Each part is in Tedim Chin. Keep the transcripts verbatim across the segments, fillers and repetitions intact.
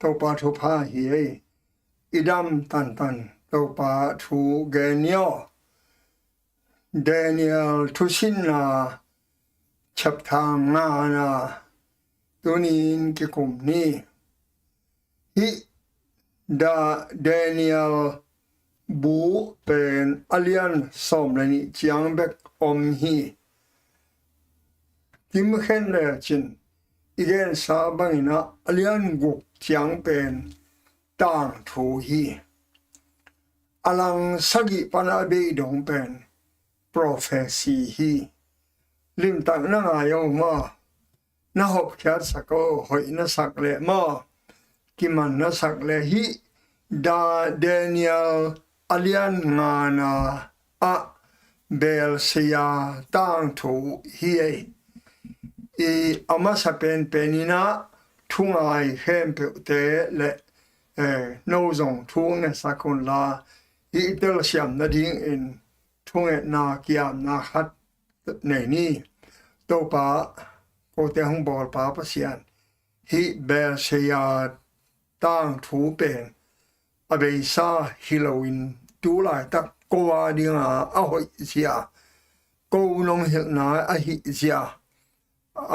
Topa thupha hi ei. I dam tantan Topa thu gen ni aw. Daniel thusinna chapter ngana tunin kikum ni. Hih Da- Daniel bu pen a lian sawm le nih ciang bek om hi. Kimkhen lecin i gensa bangin ah a lian guk ciang pen tangthu hi. A lang sagih pan a bei dong pen prophecy hi. Limtak na ngai aw maw? Na hopkhiat sak aw, hoih na sak leh maw? Kiman na sak leh hih Da- Daniel a lian ngana ah Belshazzar tangthu hi ei. I a masa penpen in ah thungai khempeuhte le, eh, no zong thu ngetsak unla, i telsiam nadingin thungetna kiamna khat nei ni. Topa, kote hong bawlpa Pasian, hih Belshazzar tangthu pen a beisa hi loin tu laitak ko a dinga a hoih zia, ko nong hilhna ahih zia,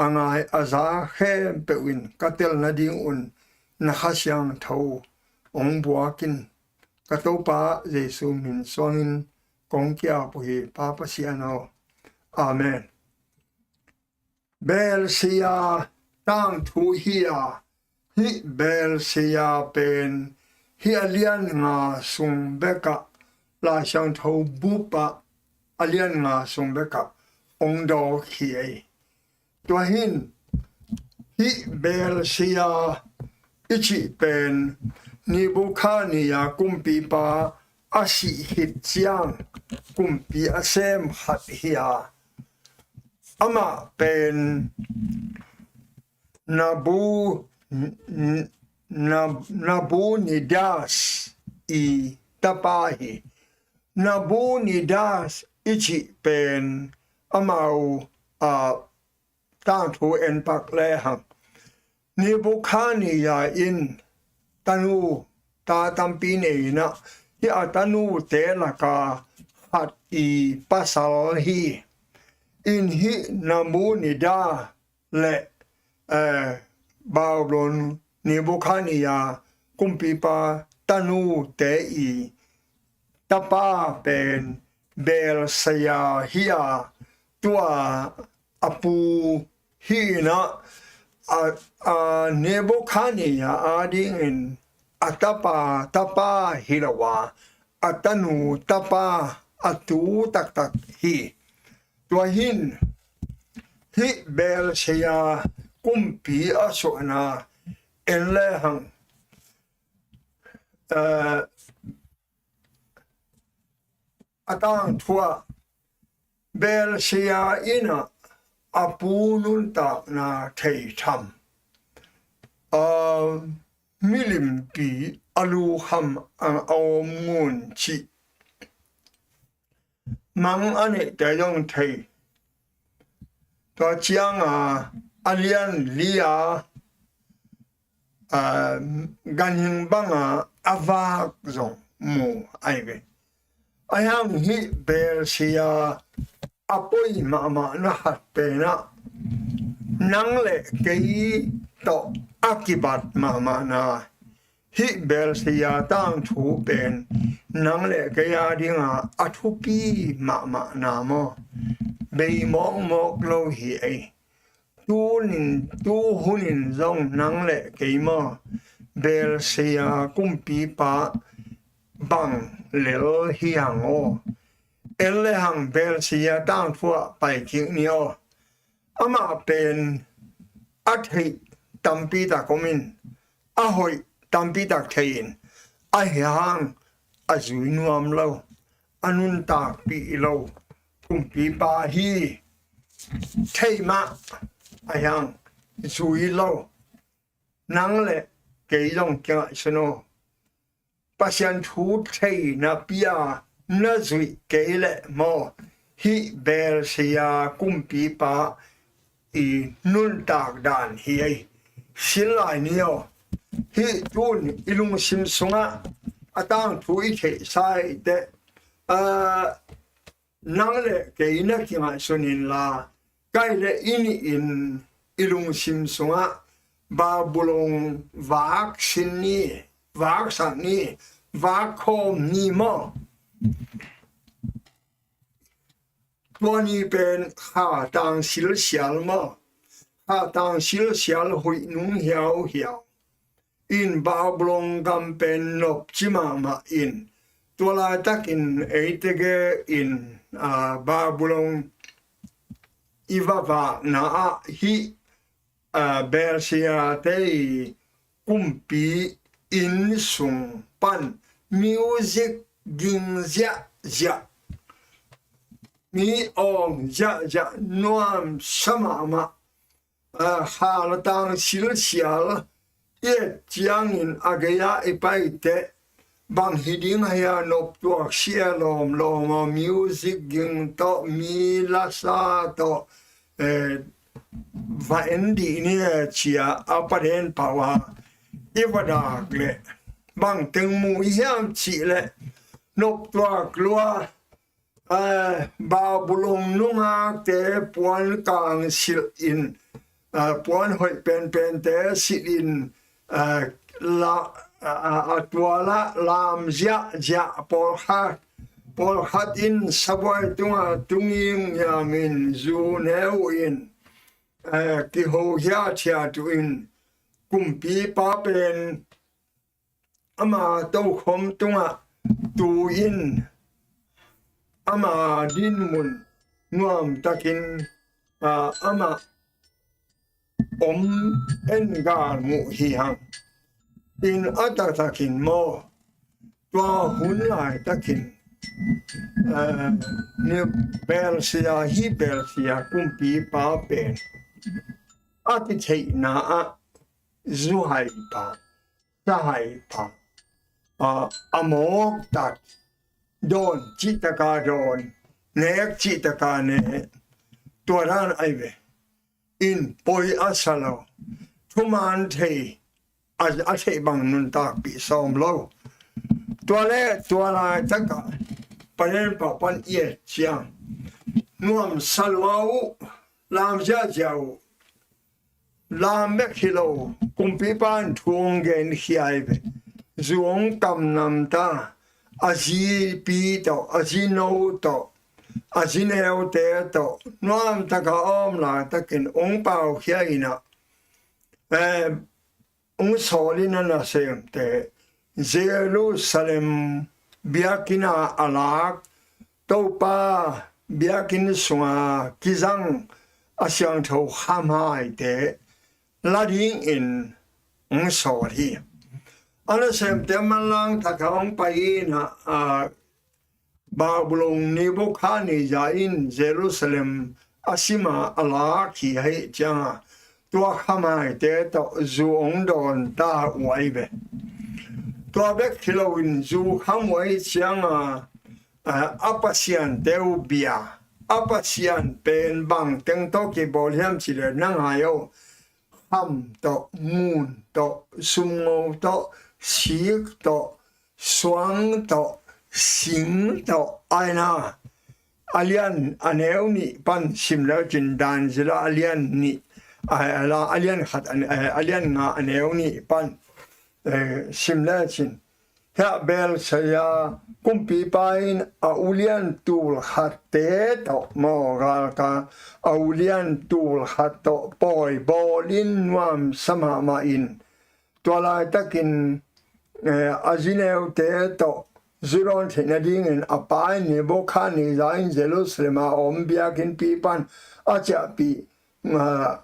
a ngai a za khempeuh in ka tel nadingun na Kha Siangtho hong buak in. Ka Topa Jesu min suangin kong kiap uh hi, Pa Pasian aw. Amen. Belshazzar tangthu hi a, hih Belshazzar pen hih a lian nga sung bekah, Lai Siangtho bupah a lian nga sung bekah hong dawk hi ei. Tua hin hih Belshazzar i cih pen Nebukhadnezzar kumpipa a sih khit ciang kumpi a sem khat hi a, amah pen Nabu- N- N- Nabunidas i tapa hi. Nabunidas i cih pen amau a tangthu en pak lehang, Nebukhadnezzar in tanu ta tampi nei in ah, hih a tanute laka khat i pasal hi. In hih Nabunidas le, eh, Babylon Nebukhadnezzar kumpipa tanute i tapa pen Belshazzar hi a, tua a pu hi in ah, a, a Nebukhadnezzar adingin a tapa tapa hi lo a, a tanu tapa a tu taktak hi. Tua hin hih Belshazzar kumpi a suahna en lehang, eh, a tangthu ah Belshazzar in ah a pu nuntakna thei tham, a milimpi a lukham a om ngun cih mang a neihte zong thei. Tua cianga a lian li a, a, ganhing banga a vak zong mu ahi ve. Ahi hang hih Belshazzar a poi mahmahna khat pen ah nang le kei tawh a kibat mahmahna, hih Belshazzar tangthu pen nang le kei adinga a thupi mahmahna maw? Bei mawkmawk lo hi ei. Tunin, tu hunin zong nang le kei maw, Belshazzar kumpipa bang lel hi hang aw. En lehang Belshazzar tangthu ah pai kik ni aw. Amah pen a theih tampi tak om in, a hoih tampi tak thei in, ahi hang a zui nuam lo, a nuntakpih lo kumpipa hi. Thei mah, ahi hang zui lo. Nang le kei zong kingaihsun aw. Pasian thu thei napi a na zuih kei leh maw, hih Belshazzar kumpipa i nuntak dan hi ei. Sin lai ni aw. hih tun i lungsim sungah a tangthu i theihsa i teh, aa, nang le kei na kingaihsun inla, kei le i nih in i lungsim sungah Babulon vak sin ni, vak sak ni, vak khawm ni maw? Tua ni pen kha tang silsial maw? Kha tang silsial huih nung hiauhiau in Babulon gam pen nopci mahmah in, tua laitakin eite gen, aa, Babulon i va vakna ah hih, aa, Belshazzar te i kumpi inn sung pan music ging ziahziah, mi awng ziahziah, nuamsa mahmah, aa, kha tang silsial i et ciangin a gei-ah i pai teh, bang hi ding hiam, noptuak sia lawmlawm aw, music ging tawh, mi lasa tawh, eh, va en dih ni e, ci-a a paden pau a i va dak leh, bang teng mu i hiam cih leh, noptuak lua, aa, Babulon nungakte puan kang silh in, aa, puan hoih penpente silh in, aa, la, aa, a tualah lam ziahziah, pawlkhat, pawlkhat in sabuai tungah tu ngiamngiam in, zu ne uh in, aa, kiho hiathiat uh in, kumpipa pen ama tokhom tungah tu in, ama dinmun nuamtakin, aa, ama om en galmuh hi hang. In a taktakin maw, tua hun laitakin, aa, ni Belshazzar, hih Belshazzar kumpipa pen a kitheihna ah zuhaipa, sahaipa, aa, a mawktat, dawn cihtaka dawn, nek cihtaka nek, tua dan ahi ve. In poi a sa lo, thuman thei, a, a theih bang nuntakpih sawm lo. Tua leh tua laitakah paden pau pan i et ciang, nuamsa lua uh, lam ziahziah uh, lam bek hi lo, kumpipa in thu hong genkhia hi ve. Zu hong kamnam ta, a zipi tawh, a zino tawh, a zineute tawh nuamtaka a om laitakin hong paukhia in ah, eh, hong sawl in a nasemte, Jerusalem biakinn ah a lak, Topa biakinn sunga kizang a siangtho khamhaite la dingin hong sawl hi. A nasemte manlang taka hong pai in ah, aa, Babulon Nebuchadnezzar in Jerusalem a sim a, a lak hi ahih ciangin, tua khamhaite tawh zu hong dawn ta uh ahi ve. Tua bek hi loin zu kham uh ahih ciangin, a, a pasiante uh bia, a pasian pen bang teng tawh kibawl hiam cih leh, na ngai o, kham tawh, ngun tawh, sumngo tawh, sik tawh, suang tawh, sing tawh, ahi na. A lian a neu nih pan sim lecin, Daniel a lian nih, a, a la, a lian khat, a, a lian nga a neu nih pan, eh, sim lecin, hiah Belshazzar kumpipa in a ulian tul khatte tawh maw, galkap a ulian tul khat tawh pawi bawlin nuamsa mahmah in, tua laitakin, eh, a zineute tawh zu dawn theih nadingin a pa in, Nebuchadnezzar in Jerusalem a om biakinnpi pan a ciahpih, ah,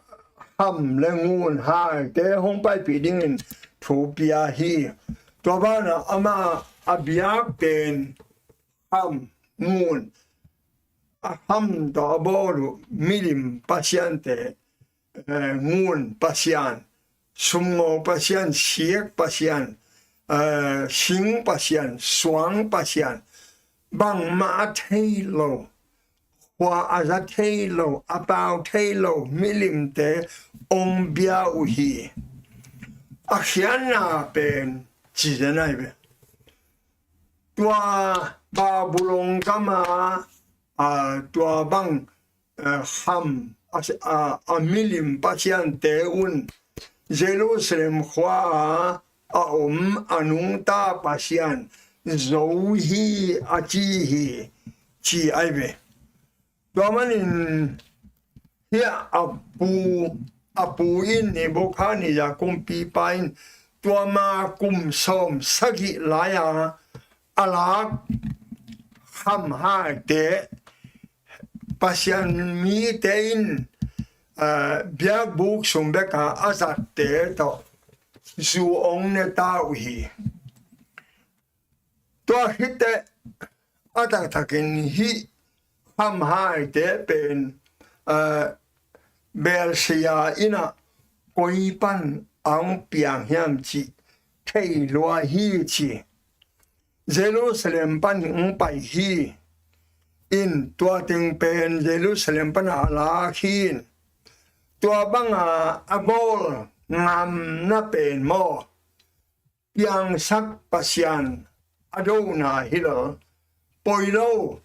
kham le ngun haite hong paipih dingin thu pia hi. Tua banah amah a biak pen kham, ngun, a kham tawh a bawl uh milim pasiante, eh, ngun pasian, sumngo pasian, sik pasian, eh, sing pasian, suang pasian, bangmah a thei lo, khua a za thei lo, a pau thei lo milimte hong bia uh hi. a khiatna pen ci zen ahi ve. Tua Babylon gama, a, tua bang, eh, kham, a, a, a milim pasiante un Jerusalem khua a om a nungta Pasian zo hi a ci hi, ci ahi ve. Tua manin hih a pu, a pu in Nebuchadnezzar kumpipa in tua ma kum sawm sagih lai-a a lak khamhaite, Pasian mite in, eh, biakbuk sung beka a zatte tawh zu ong ne ta uh hi. Tua khit teh a taktakin hih khamhaite pen, eh, Belshazzar in a koi pan a ong piang hiam cih thei lua hi ci. Jerusalem pan ong pai hi. In tua teng pen Jerusalem pan a lak hi. Tua banga a bawl ngamna pen maw, piangsak Pasian a dona hi lo, poi lo,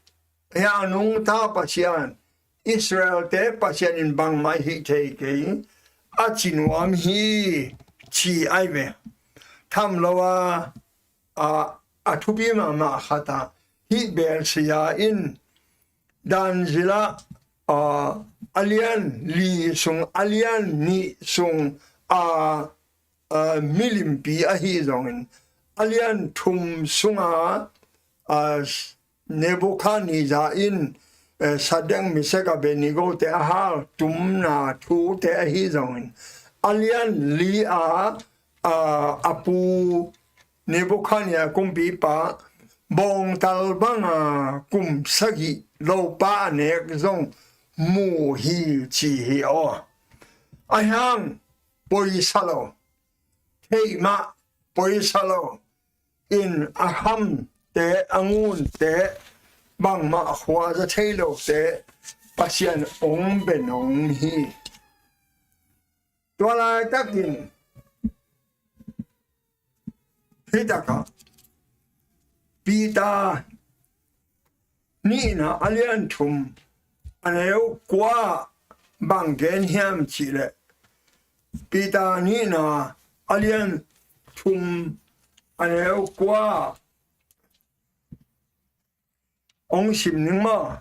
hih a nungta Pasian, Israelte Pasian in bangmah hih thei kei a ci nuam hi, ci ahi ve. Tham lo a, a, a thupi mahmah khat ah hih Belshazzar in Daniel a, a, a lian li sung, a lian nih sung a, a, milimpi ahi zongin, a lian thum sunga, a, Nebuchadnezzar in, eh, Shadrach, Meshach, Abednego te a hal tumna thute ahi zongin, a lian li a, a, a pu Nebuchadnezzar kumpipa bawngtal banga kum sagih lopa a nek zong mu hi ci hi aw. Ahi hang poisa lo, theih mah poisa lo, in a khamte, a ngunte, bangmah khuaza thei lote Pasian ong be nong hi. Tua laitakin hih takah Peter nihna a lian thum a neu kua bang gen hiam cihleh, Peter nihna a lian thum a neu kua ong sim ning maw?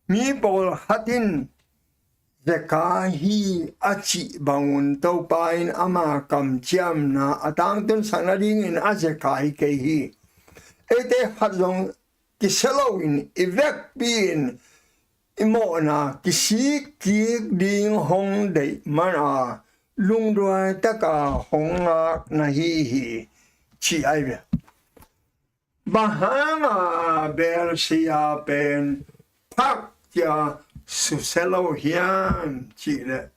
Mi pawlkhat in Zekai hi a cih bangun Topa in ama kamciamna a tangtunsak nadingin a zekai kei hi. Eite khat zong kisia loin i vekpi-in i mawhna kisik kik ding hong deih mana lungduai taka hong ngak na hi hi, ci ahi ve. Bang hanga Belshazzar pen phak cia susia lo hiam cihleh,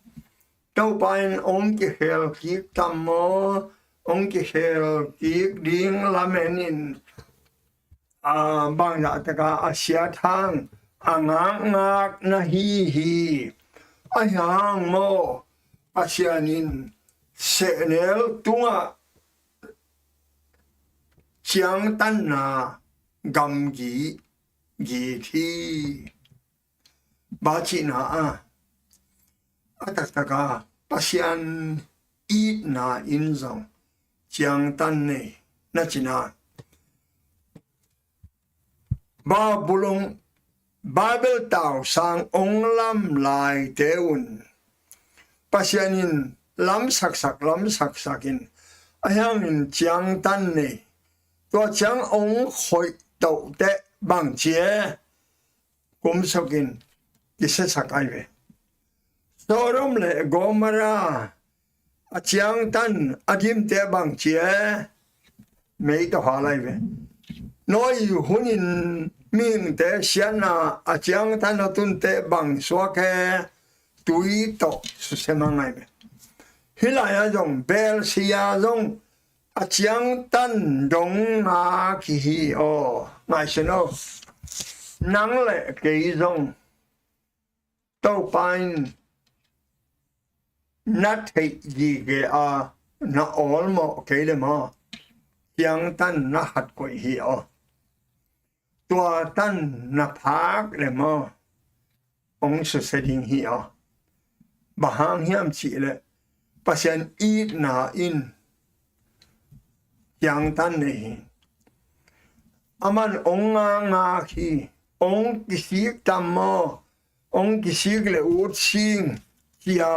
Topa in ong kikhel kik tam maw, ong kikhel kik ding lamen in, a, bangzah taka a siat hang a ngakngak na hi hi. Ahi hang maw, Pasian in sehnel tungah ciangtanna gamgi git hi. Bacina a, a taktaka Pasian itna in zong ciangtan nei na cina. Babylon, Babel tausang ong lam laite un Pasian in lamsaksak, lamsaksak in, ahi hangin ciangtan nei, tua ciang ong khoih tohteh bang cie, kumsukin kisiasak ahi ve. Sodom le Gomorrah a ciangtan a dimte bang cie, mei tawh hal ahi ve. Noah hunin mihingte siatna a ciangtan a tunte bang suak e, tui tawh susia mang ahi ve. Hih lai-ah zong Belshazzar zong a ciangtan dong ngak hi hi aw. Ngaihsun aw, nang le kei zong Topa in na theih gige a na awlmawh kei le maw, thiangtan na khat koih hi aw. Tua tan na phak le maw, hong susia ding hi aw. Bang hang hiam cihleh Pasian itna in thiangtan nei hi. Aman hong ngakngak hi. Hong kisik tam maw, hong kisik le ut sing cia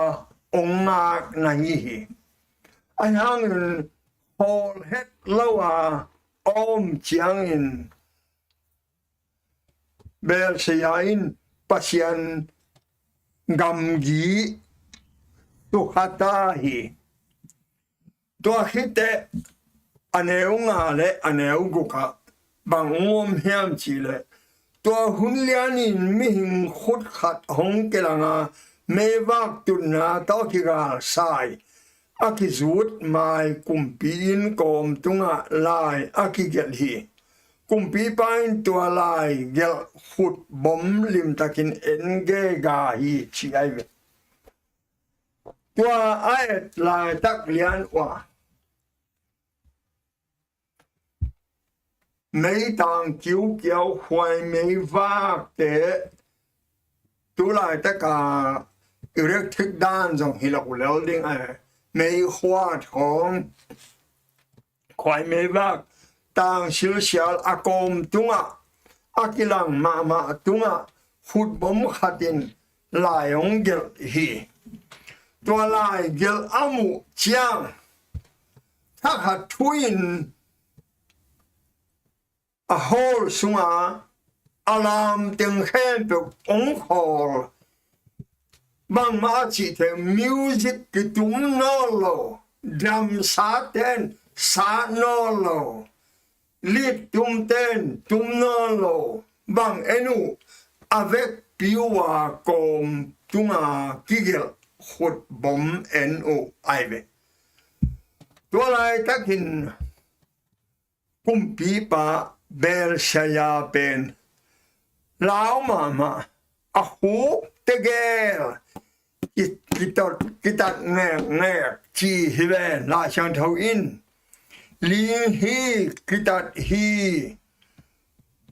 hong ngakna hi hi. Ahi hangin hawl het lo a om ciangin Belshazzar in Pasian gamgi sukhata hi. Tua khit teh a neu nga le a neu guk ah bang hong om hiam cihleh, tua hun lianin mihing khut khat hong kilang a, meivak tutna tawh kigalsai a kizut mai kumpi inn kawm tungah lai a kigelh hi. Kumpipa in tua lai gelh khutbom limtakin en gega hi, ci ahi ve. Tua a et laitak lian uh ah meitang kiukiau, khuai meivakte, tu laitaka electric dan zong hi lo lel ding a, meikhuat hong, khuai meivak, tang silsial a kawm tungah, a kilang mahmah tungah khutbom khat in lai hong gelh hi. Tua lai gelh a muh ciang, thakhat thu in a hall sunga alarm teng khempeuh hong khawl. Bangmah a cih theih, music kitum nawn lo, damsa ten sa nawn lo, lead tum ten tum nawn lo, bang en uh, a vekpi uh a kawm tunga kigelh khutbom en uh ahi ve. Tua laitakin kumpipa Belshazzar pen lau mahmah, a khuk tegel ki-, kitat, kitat ngekngek ci hi ve. Laisiangtho in ling hi, kitat hi,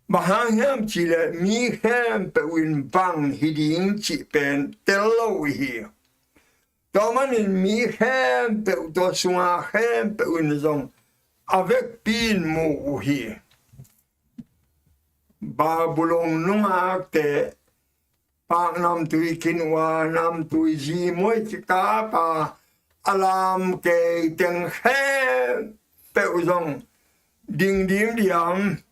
bang hang hiam cihleh mi khempeuh in bang hi ding cih pen tel lo hi. Tua manin mi khempeuh, tua sunga khempeuh in zong a vekpi in mu uh hi. Babylon nungakte pak namtui kin uh a, namtui zi muai kikap a, alarm kei teng khempeuh zong ding dimdiam,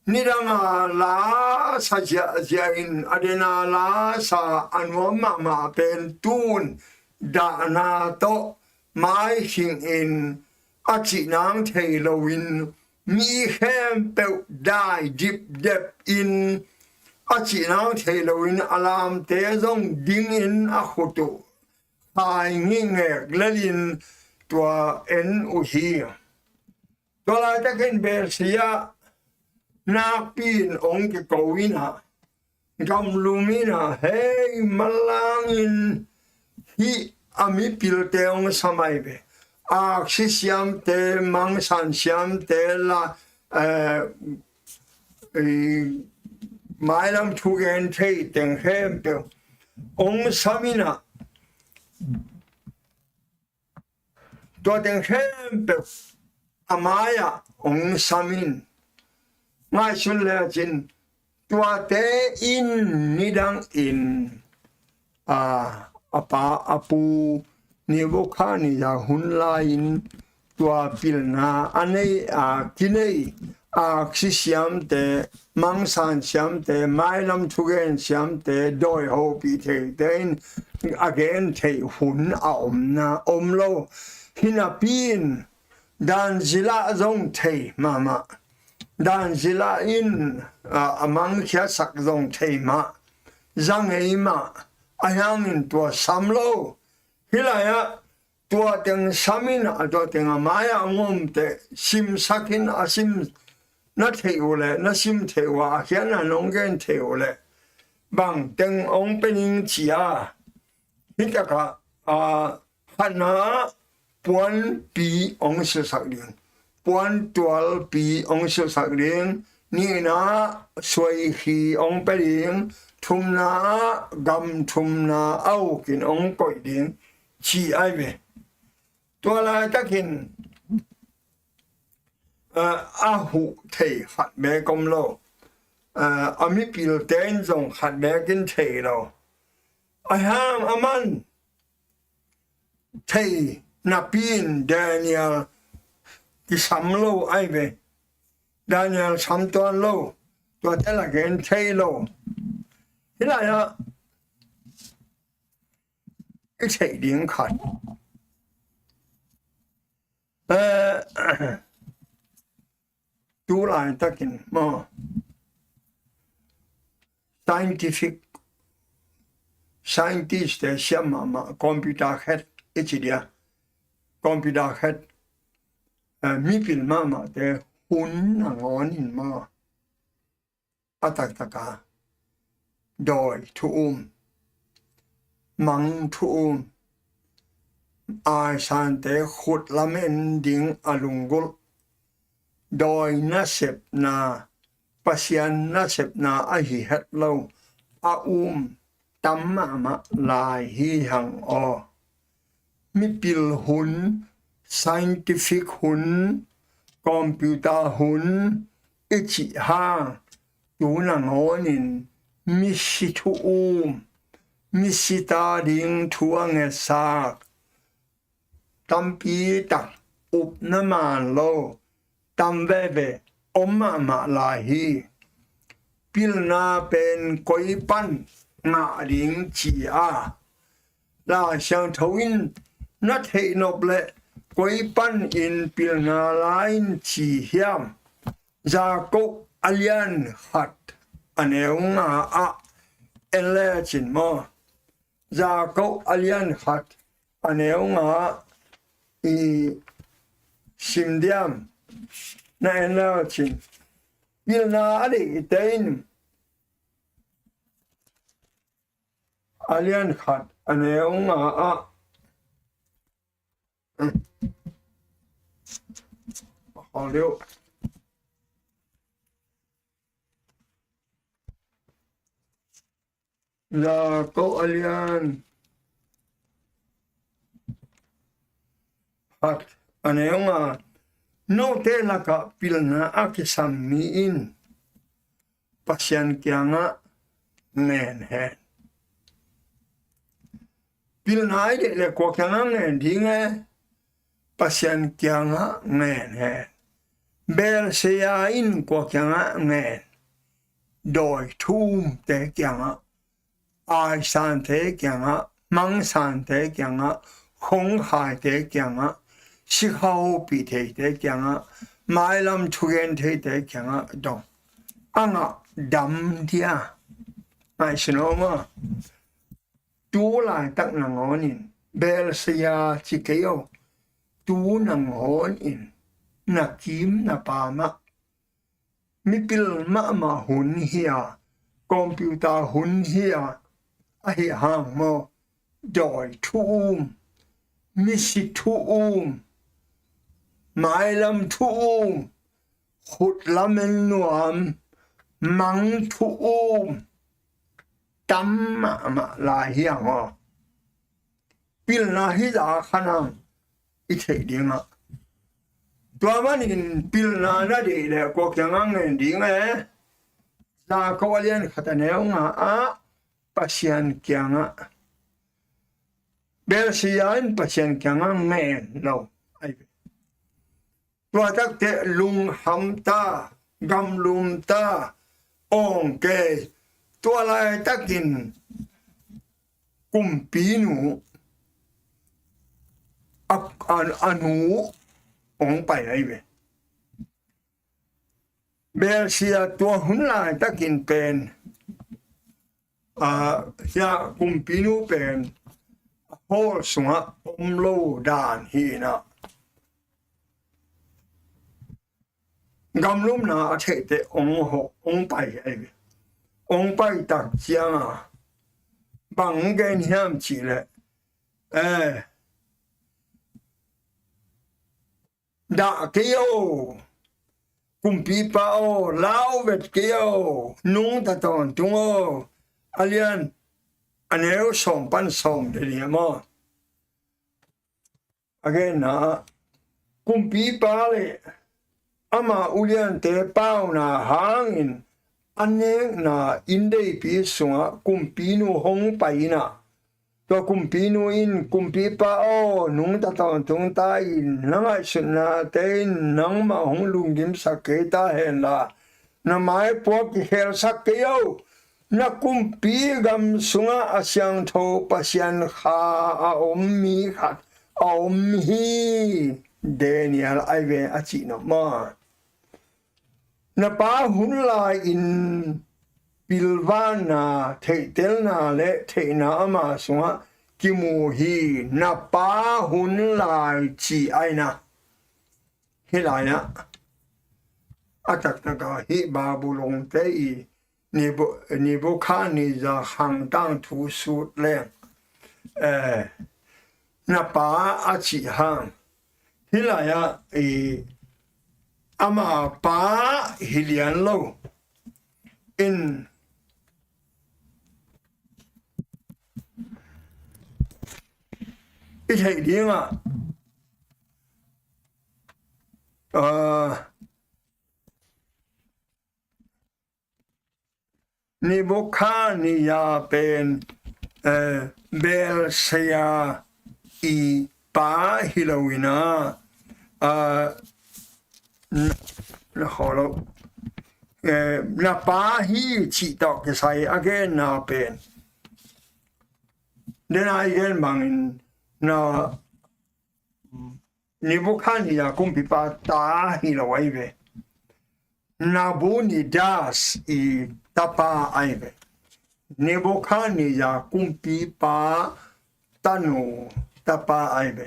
nidanga lasa ziahziah in, a dena lasa a nuam mahmah pen tun dahna tawh maikhing in, a cih nang thei loin mi khempeuh dai dipdep in, a cih nang thei loin alarmte zong dingin a khut uh khai ngingek lelin tua en uh hi. Tua laitakin Belshazzar nakpi in hong kiko in ah, gamlum in ah, hei, manlangin hih a mipilte hong sam ahi ve. Aksi siamte, mangsan siamte, la, eh, i, mailam thugen thei teng khempeuh hong sam in ah, tua teng khempeuh a mai-ah hong sam in. Ngaihsun lecin tuate in nidangin, a, a pa a pu Nebuchadnezzar hun lai-in tua pilna a nei, a kinei, aksi siamte, mangsan siamte, mailam thugen siamte, dawi hopih theite in a gen theih hun a omna om lo. Hi napi in Daniel zong thei mahmah. Daniel in, a, a mangkhiatsak zong thei mah. Za ngei mah. Ahi hangin tua sam lo. Hih lai-ah tua teng sam in ah, tua teng a mai-ah hong omte simsak in, a sim na theih uh leh, na sim theih uh a, a khiatna nong gen theih uh leh, bang teng hong pia ning ci a, hih takah, a, khatna puanpi hong silhsak ding, puantualpi hong silhsak ding, nihna suaikhi hong pia ding, thumna ah gam thumna a ukin hong koih ding, ci ai ve. Tua laitakin, a, a huh thei khat beek om lo. A, a mipilte in zong khat beek in thei lo. A hang a man thei napi in Daniel kisam lo ai ve. Daniel sam tuan lo. Tuate lakin thei lo. Hih lai-ah i theih ding khat. Eh, tu laitakin maw, scientific, scientist te siam mahmah, computer khet i ci dia, computer khet, eh, mipil mahmah te hun nangawnin maw, a taktaka dawi thu um, mang thu um, aisante khut lamen ding a lunggulh, dawi nasepna, Pasian nasepna ahi het lo a um tam mahmah lai hi hang aw. Mipil hun, scientific hun, computer hun i cih hang, tu nangawnin misi thu um, misita ding thu a ngetsak tampi tak, upna man lo tam veve om mahmah lai hi. Pilna pen koi pan ngah ding ci a, Lai Siangtho in na theih nop leh koi panin pilna lai in ci hiam? Jakob a lian khat a neu nga ah en lecin maw. Jakob a lian khat a neu nga ah i sim diam? Na en lecin, pilna a deihte in a lian khat a neu nga ah, a khawng deuh, Jakob a lian khat a neu nga, note lakah pilna a kisam mi in Pasian kiangah ngen hen. Pilna i deih leh kua kiangah ngen ding e? Pasian kiangah ngen hen. Belsia in kua kiangah ngen? Dawi thu umte kiangah, aisante kiangah, mangsante kiangah, khongkhaite kiangah, sikha hopih theite kiangah, mailam thugen theite kiangah dong a ngah dam dia. Ngaihsun aw maw. Tu laitak nangawnin Belsia ci kei aw. Tu nangawnin na kim na pamah, mipil mahmah hun hi a, computer hun hi a, ahi hang maw, dawi thu um, misi thu um, mailam thu um, khut lamen nuam, mang thu um tam mahmah lai hi a maw. Pilna hi zah khan ang i theih dingah, tua manin pilna na deih leh kua kiangah ngen ding e? Jakob a lian khat a neu nga ah Pasian kiangah, Belsia in Pasian kiangah ngen lo ai ve. Tua takteh lungkham ta, gamlum ta, awng kei. Tua laitakin kumpinu a, a, a nu hong pai ai ve. Belsia tua hun laitakin pen, a, hia kumpinu pen a hall sungah om lo dan hi inah, gamlumna a theihte ong hawh, ong pai ahi ve. Ong pai tak cianga bang gen hiam cihleh, eh, dah kei o, kumpipa aw, lau vet kei o, nungta tawntung aw. A lian, a neu sawm pan sawm le nih maw. A genna ah, kumpipa le ama uliante pauna hangin a nekna inndeipi sungah kumpinu hong pai in ah, tua kumpinu in, kumpipa aw, nungta tawntung ta in, na ngaihsutnate in nangmah hong lunggimsak kei ta henla, na maipuak kikhelsak kei o, na kumpi gam sungah a siangtho Pasian kha a om mi khat a om hi. Daniel ai ve a cih nop maw. Na pa hun lai-in pilvanna, theihtelna le theihna ama sungah kimu hi. Na pa hun lai ci ai na. Hih lai-ah a taktak a hih Babylon te i Nebu-, Nebuchadnezzar khang tangthu sut leng, eh, na pa a cih hang. Hih lai-ah i ama pa hi lian lo in i theih dingah, ah, Nebuchadnezzar pen, eh, Belshazzar i pa hi lo in ah, ah, na, na khawh lo. Eh, na pa hi cih tawh kisai a genna pen, den a i gen bangin na Nebuchadnezzar kumpipa ta hi lo ai ve. Nabonidus i tapa ai ve. Nebuchadnezzar kumpipa tanu tapa ai ve.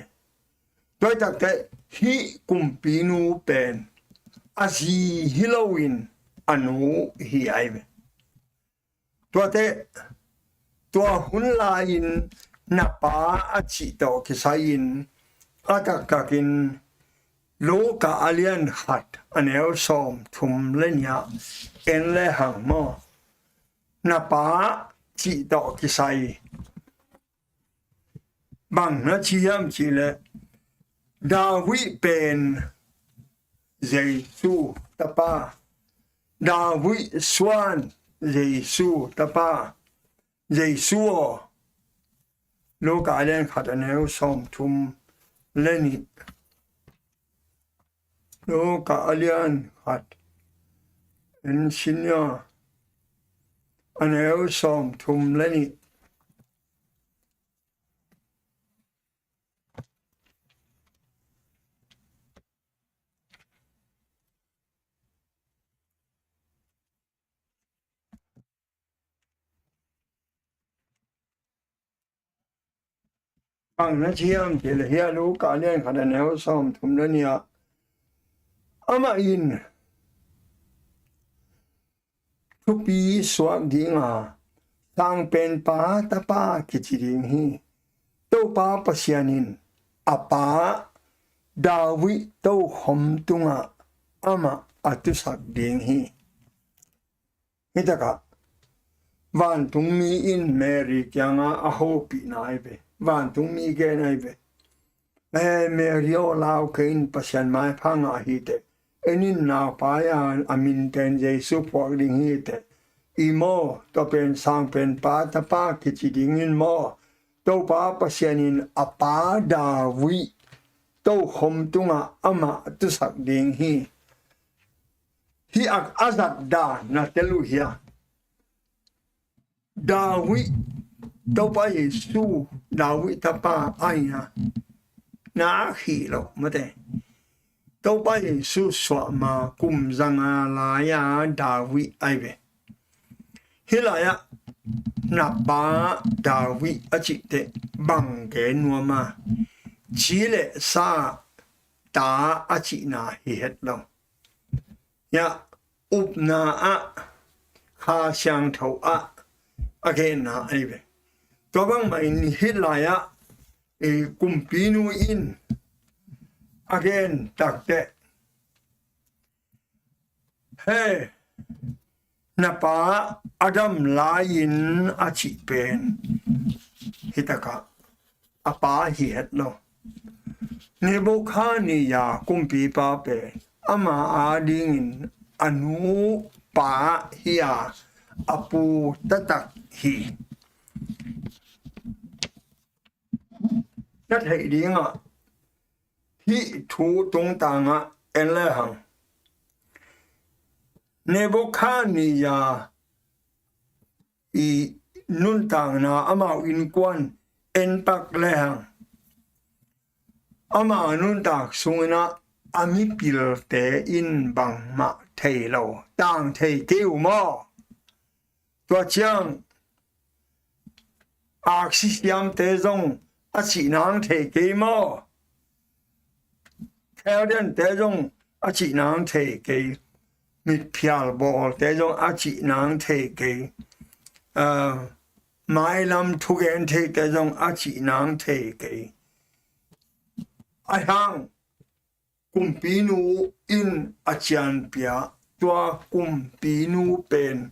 Tua i takte hih kumpinu pen a zi hi loin a nu hi ai ve. Tuate, tua hun lai-in na pa a cih tawh kisai-in a taktakin Luka a lian khat a neu sawm thum le nih ah en le hang maw. Na pa cih tawh kisai bang na ci hiam cihleh, David pen Jesu tapa, David suan Jesu tapa, Jesu aw. Luka a lian khat a neu sawm thum le nih. Luka a lian khat, en sin ia, a neu sawm thum le nih. Bang na ci hiam cihleh hih Luka a lian khat a neu sawm thum le nih ah, amah in thupi suak ding a, Sangpenpa tapa kici ding hi. Topa Pasian in a pa David tokhom tungah amah a tusak ding hi. Hih takah vantungmi in Mary kiangah a hopihna ai ve. Vantungmi gen ai ve. Eh, Mary aw, lau kei in, Pasian maipha ngah hi teh. En in, naupai a, a min pen Jesu phuak ding hi teh. I maw, tua pen Sangpenpa tapa kici ding in maw. Topa Pasian in a pa David tokhom tungah amah tusak ding hi. Hih a, a zat dan na tel uh hia? David, Topa Jesu, David tapa ai na. Na khih loh mate. Topa Jesu suah ma kum zanga lai-a David ai ve. Hih lai-ah na pa David a cih teh bang gen nuam a, ci le sa ta a cihna hi het lo. Hiah upna ah, Kha Siangtho ah a genna ahi ve. Tua bangmah in hih lai-ah, eh, kumpinu in a gen takteh, "He, na pa a dam lai-in," a cih pen hi takah a pa hi het lo. Nebukhadnezzar kumpipa pen ama adingin a nupa hi a, a pu taktak hi. Na theih dingah hih thu tungtangah en lehang, Nebukhadnezzar i nuntakna, amau innkuan en pak lehang, ama nuntak sungin ah a mipilte in bangmah thei lo, tang thei kei uh maw? Tua ciang aksi siamte zong a cih nang thei kei maw? Chaldean-te zong a cih nang thei kei. Mitphial bawlte zong a cih nang thei kei. Ah, mailam thugen theite zong a cih nang thei kei. Ahi hang kumpinu in a cianpih a, tua kumpinu pen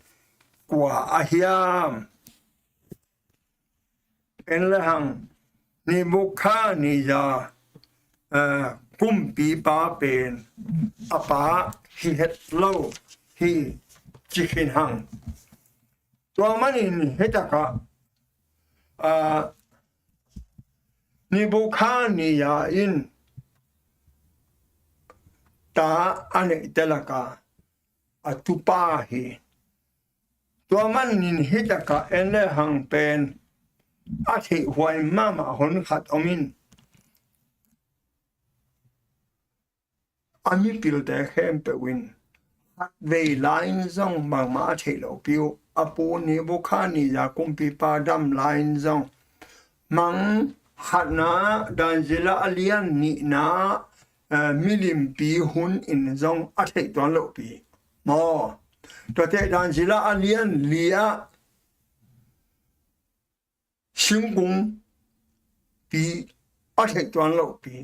kua a hiam? En lehang, Nebukhadnezzar, eh, kumpipa pen a pa hi het lo hi, ci khin hang. Tua manin hih takah, ah, Nebukhadnezzar in ta a neihte lakah a tupa hi. Tua manin hih takah en lehang pen a theihhuai mahmah hon khat om in, a mipilte khempeuh in khatvei lai-in zong bangmah a theih lohpi uh. A pu Nebukhadnezzar kumpipa dam lai-in zong, mang khatna, Daniel a lian nihna, eh, milimpi hun in zong a theih tuan lohpi maw? Tuate Daniel a lian li-ah singkungpi a theih tuan lohpi,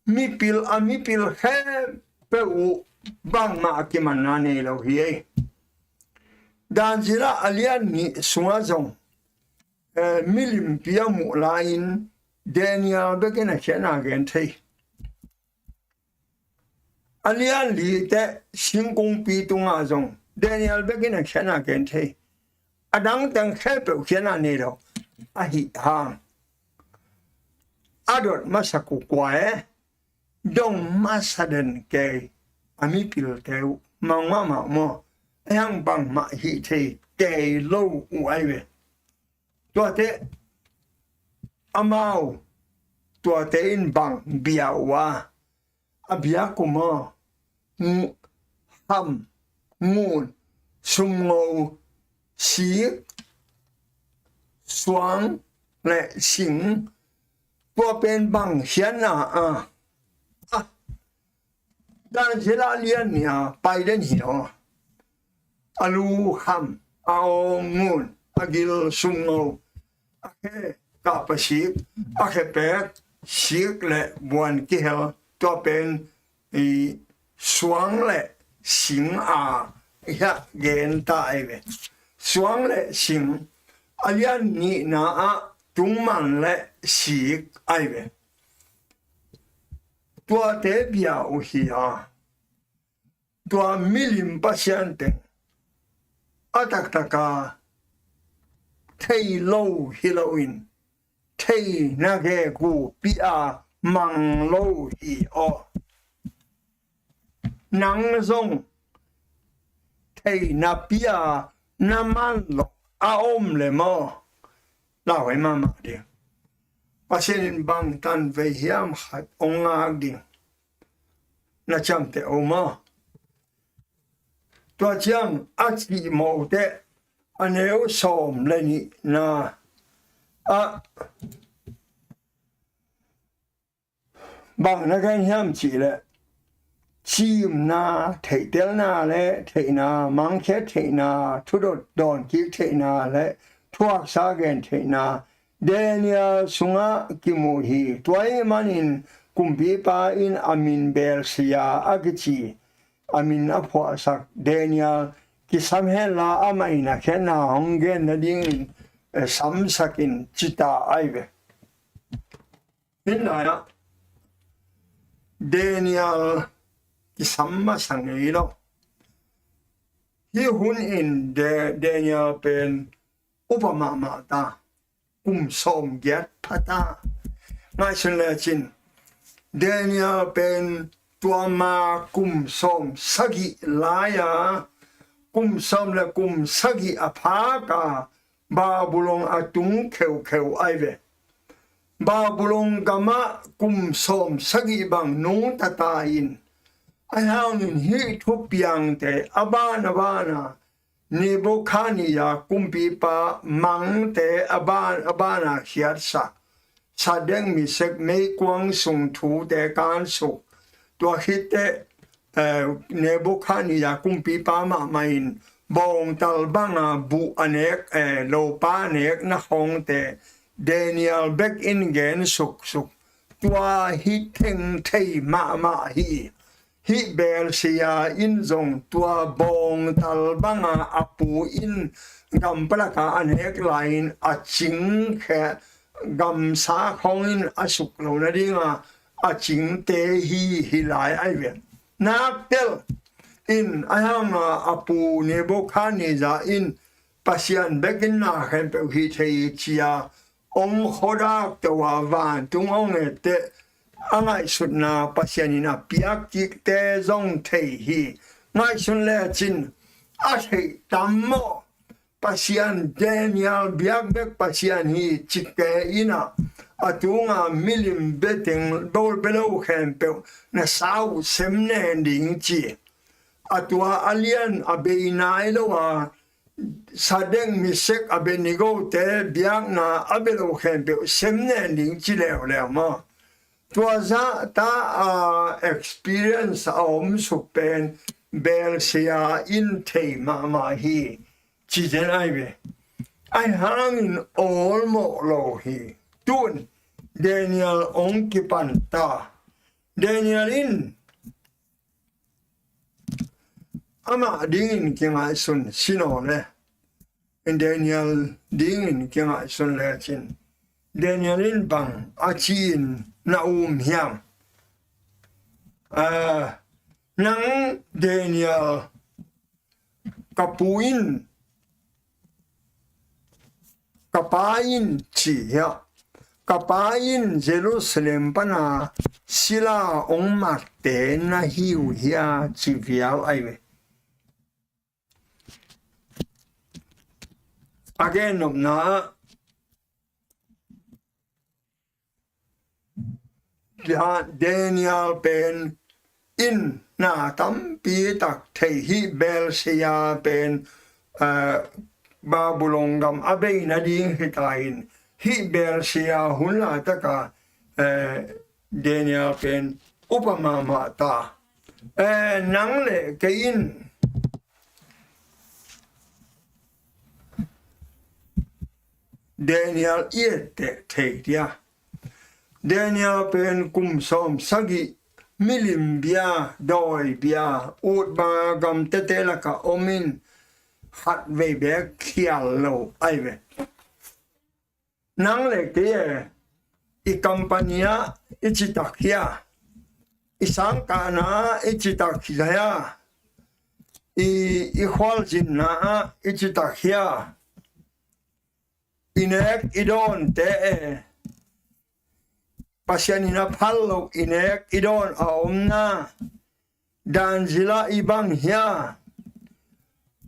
mipil a mipil khempeuh uh bangmah a kimanna nei lo hi ei. Daniel a lian nih sungah zong, eh, milimpi a muh lai-in Daniel bekin a khiatna gen thei. A lian li teh singkungpi tungah zong Daniel bekin a khiatna gen thei. A dang teng khempeuh khiatna nei lo. Ahi hang a dot masak uh kua e? Dong masa den kei a mipilte uh, mang mahmah maw? Ahi hang bangmah hih thei kei lo uh ahi ve. Tuate amau, tuate in bang bia uh a, a biak uh maw? Ngu-, ham, ngun, sumngo, sik, suang le sing, tua pen bang khiatna a, a, Daniel a lian nih a pai den hi aw. A lu ham, a aw ngun, a gil sumngo, a khe kahpa sik, a khe pek sik le buan kihel, tua pen i suang le sing a hiah gen ta ahi ve. Suang le sing a lian nihna ah tungman le sik ahi ve. Tuate bia uh hi a, tua milim pasian teng a taktaka thei lo hi loin, theina gegu pia mang lo hi aw. Nang zong theina pia na man lo a om le maw? Lauhuai mahmah ding. Pasian in bangtan vei hiam khat hong ngak ding. Na ciamteh o maw? Tua ciang a cihmawh teh a neu sawm le nihna ah bang na gen hiam cihleh, cimna, theihtelna le theihna, mangkhiat theihna, thudot dawnkik theihna le thuaksa gen theihna Daniel sungah kimu hi. Tua ahih manin kumpipa in a min Belsia a kici a min a phuahsak Daniel kisam henla amah in a khiatna hong gen nadingin, eh, samsak in ci ta ahi ve. Hih lai-ah Daniel kisam masa ngei lo. Hih hun in Da-, Daniel pen upa mahmah ta, kum sawm giat pha ta. Ngaihsun lecin Daniel pen tua ma kum sawm sagih lai-a, kum sawm le kum sagih a phak a Babylon a tung kheukheu ahi ve. Babylon gamah kum sawm sagih bang nungta ta in, ahi hangin hih thupiangte a ban a bana Nebuchadnezzar kumpipa mangte a ban a bana khiatsak, Sadek, Mesak, meikuang sung thute kansuk, tua khit teh, eh, Nebuchadnezzar kumpipa mahmah in bawngtal banga buh a nek, eh, lopa a nekna khawngte Daniel bek in gen suksuk. Tua hi theng thei mahmah hi. Hih Belsia in zong tua bawngtal banga a pu in gam palaka a nek lai-in a cing khe, gamsa khawngin a suk lo nadinga a cingte hi, hi lai ahi ve. Naktel in ahi hanga a pu Nebuchadnezzar in Pasian bekin na khempeuh hi thei ci-a hong khuadak to a vantung hong et teh a ngaihsutna Pasian in a piak kikte zong thei hi. Ngaihsun lecin a theih tam maw? Pasian, Daniel biak bek Pasian hi ci kei in a, a tunga milim beteng bol belo khempeuh na sau sem nen ding ci. A tua a lian a bei nai lo a, Sadek, Mesak, Abednego te biakna a bia lo khempeuh sem nen ding ci leuleu maw? Tua zahta a experience a om suk pen Belsia in thei mahmah hi ci zen ahi ve. Ahi hangin awlmawh lo hi. Tun Daniel hong kipan ta. Daniel in amah dingin kingaihsun sinaw le, Daniel dingin kingaihsun lecin Daniel in bang a ci-in na um hiam? Ah, nang Daniel, ka pu in, ka pa in ci hiah, ka pa in Jerusalem pana sila hong matte na hi uh hia ci viau ahi ve. A gennopna ah Da-, Daniel pen in na tampi tak thei hi. Belsia pen, eh, Babylon gam a bei nading hi ta in, hih Belsia hun laitaka, eh, Daniel pen upa mahmah ta. Eh, nang le kei in Daniel i etteh thei dia. Daniel pen kum sawm sagih milim bia, dawi bia, ut banga gamtete laka om in khat vei bek khial lo ahi ve. Nang le kei e, i company ah i citak hia, i sangkahna ah i citak hia, i, i khualzinna ah i citak hia, i nek i dawnte e, Pasian in a phal loh i nek i dawn a omna, dan zila i bang hia?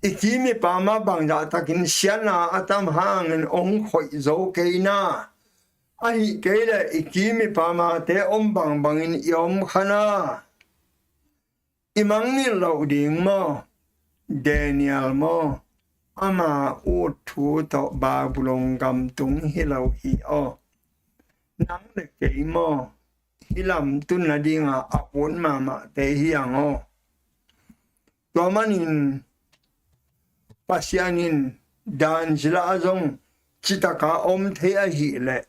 I kim i pama bangzah takin siatna a tam hangin hong khoih zo kei na. Ahi kei leh i kim i pamate om bangbangin i om kha na. I mangngilh loh ding maw? Daniel maw? Ama ut thu tawh Babylon gam tung hi lo hi aw. Nang le kei maw? Hih lam tun nadinga a ut mahmahte hi ang aw. Tua manin Pasian in dan zila a zong citaka om thei ahih leh,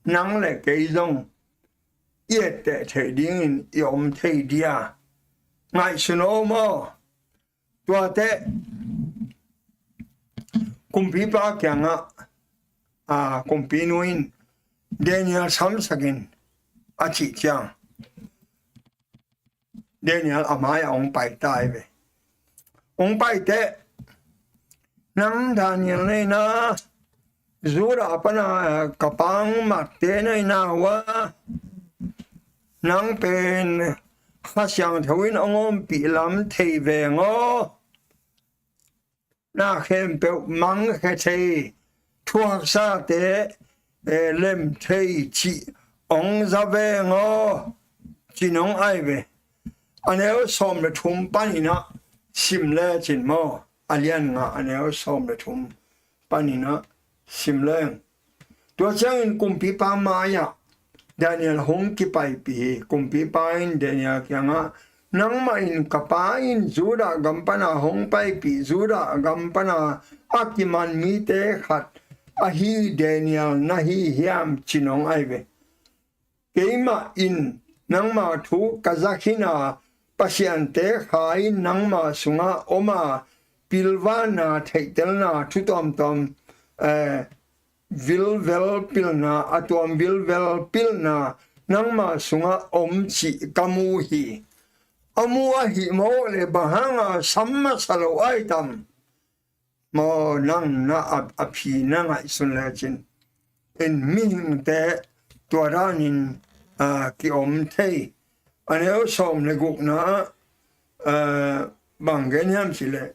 nang le kei zong i etteh theih dingin i om thei dia? Ngaihsun aw maw. Tuate kumpipa kiangah, a, kumpinu in Daniel samsakin a cih ciang, Daniel a mai-ah hong pai ta hi ve. Hong pai teh, nang Daniel na hi na, Judah pana ka pa hong matte na hi na uh a, nang pen Kha Siangtho in hong ompih lam thei veng aw. Na khempeuh mangkhe thei, thuaksate, eh, lem thei cih hong za veng aw, ci nong ai ve. A neu sawm le thum panin ah sim lecin maw, a lian nga a neu sawm le thum panin ah sim leng. Tua ciangin kumpipa mai-ah Daniel hong kipaipih hi. Kumpipa in Daniel kiangah, nangmah in ka pa in Judah gam pana hong paipih, Judah gam pana a kiman mite khat ahi Daniel na hi hiam, ci nong ai ve. Keimah in nangma thu ka za khin a, pasiante kha in nangma sungah om a, pilvanna, theihtelna, thu tuamtuam, eh, vilvel pilna, a tuam vilvel pilna nangma sungah om cih ka mu hi. A mu ahih mawh leh bang hanga sam masa lo ai tam? Maw, nang na a, a phi na ngaihsun lecin. In mihingte tua danin, a, kiom thei. A neu sawm le gukna ah, a, bang gen hiam cih leh,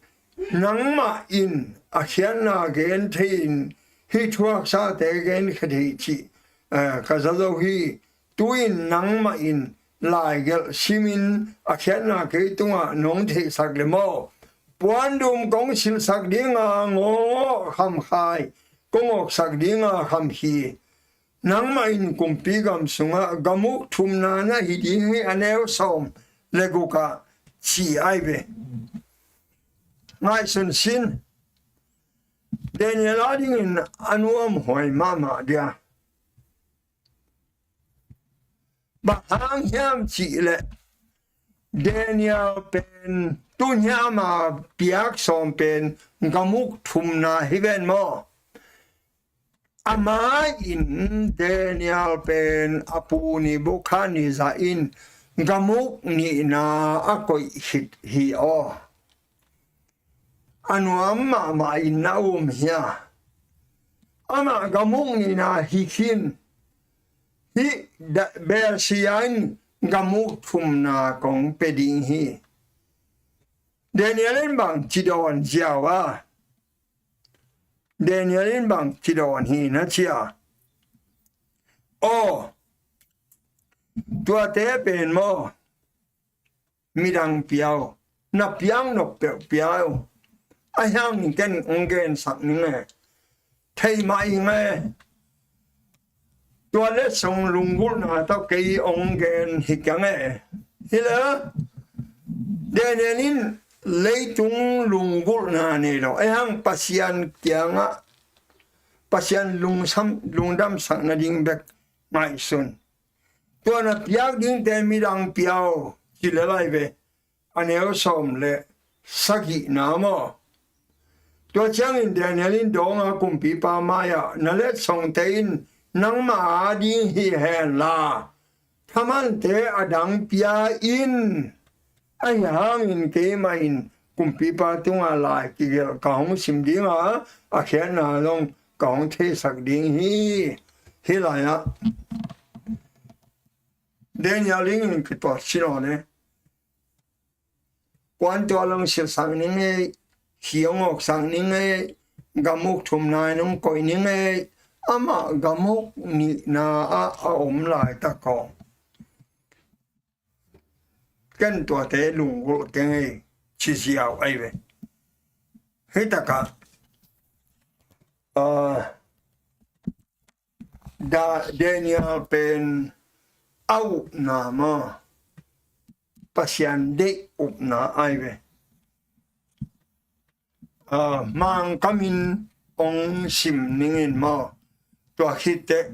nangmah in a khiatna gen thei in hih thuaksate gen kha thei cih, a, ka za zo hi. Tu-in nangmah in laigelh simin a khiatna kei tungah nong theihsak le maw? Puandum kong silhsak dinga ngawngawh khamkhai kong awksak dinga khamkhi. Nangmah in kumpi gam sungah gamuk thumna na hi ding hi, a neu sawm le gukah ci ai ve. Ngaihsun sin. Daniel a dingin a nuamhuai mahmah dia. Bang hang hiam cih leh Daniel pen tun hiam a piak sawm pen gamuk thumna hi ven maw? Amah in Daniel pen a pu Nebukhadnezzar in gamuk nihna a koih khit hi aw. A nuam mahmah in na um hia? Amah gamuk nihna hi khin, hih Persia in gamuk thumna kong pia ding hi. Daniel in bang ci dawn ziau a? Daniel in bang ci dawn hi na cia? Aw, tuate pen maw, midang piau, na piang nop peuh piau. A hiang ken ong gensak ning e. Thei mah ing e. Tua letsong lunggulhna tawh kei ong gen hi keng e. Hi le, Daniel in leitung lunggulhna nei lo. A hiang Pasian kiangah, Pasian lungsam, lungdamsak nading bek ngaihsun. Tua na piak dingte midang piau ci le lai ve. A neu sawm le sagihna maw? Tua ciangin Daniel in dawnga kumpipa mai-ah, na letsongte in nangmah a ding hi hen la, thamante a dang pia in. Ahi hangin keimah in kumpipa tunga lai kigelh ka hong sim dinga, a khiatna zong ka hong theisak ding hi. Hih lai-ah Daniel in kituak cin aw ne. Kuan tua long silsak ning ei, khiong awksak ning ei, gamuk thumna in hong koih ning ei, amah gamuk nihna ah a om laitak aw. Ken tuate lunggulh keng ei, ci ziau ai ve. Hih takah, ah, Da-, Daniel pen a upna maw, Pasian deih upna ai ve. Ah, Mangkam in ong sim ning in maw, tua khit teh,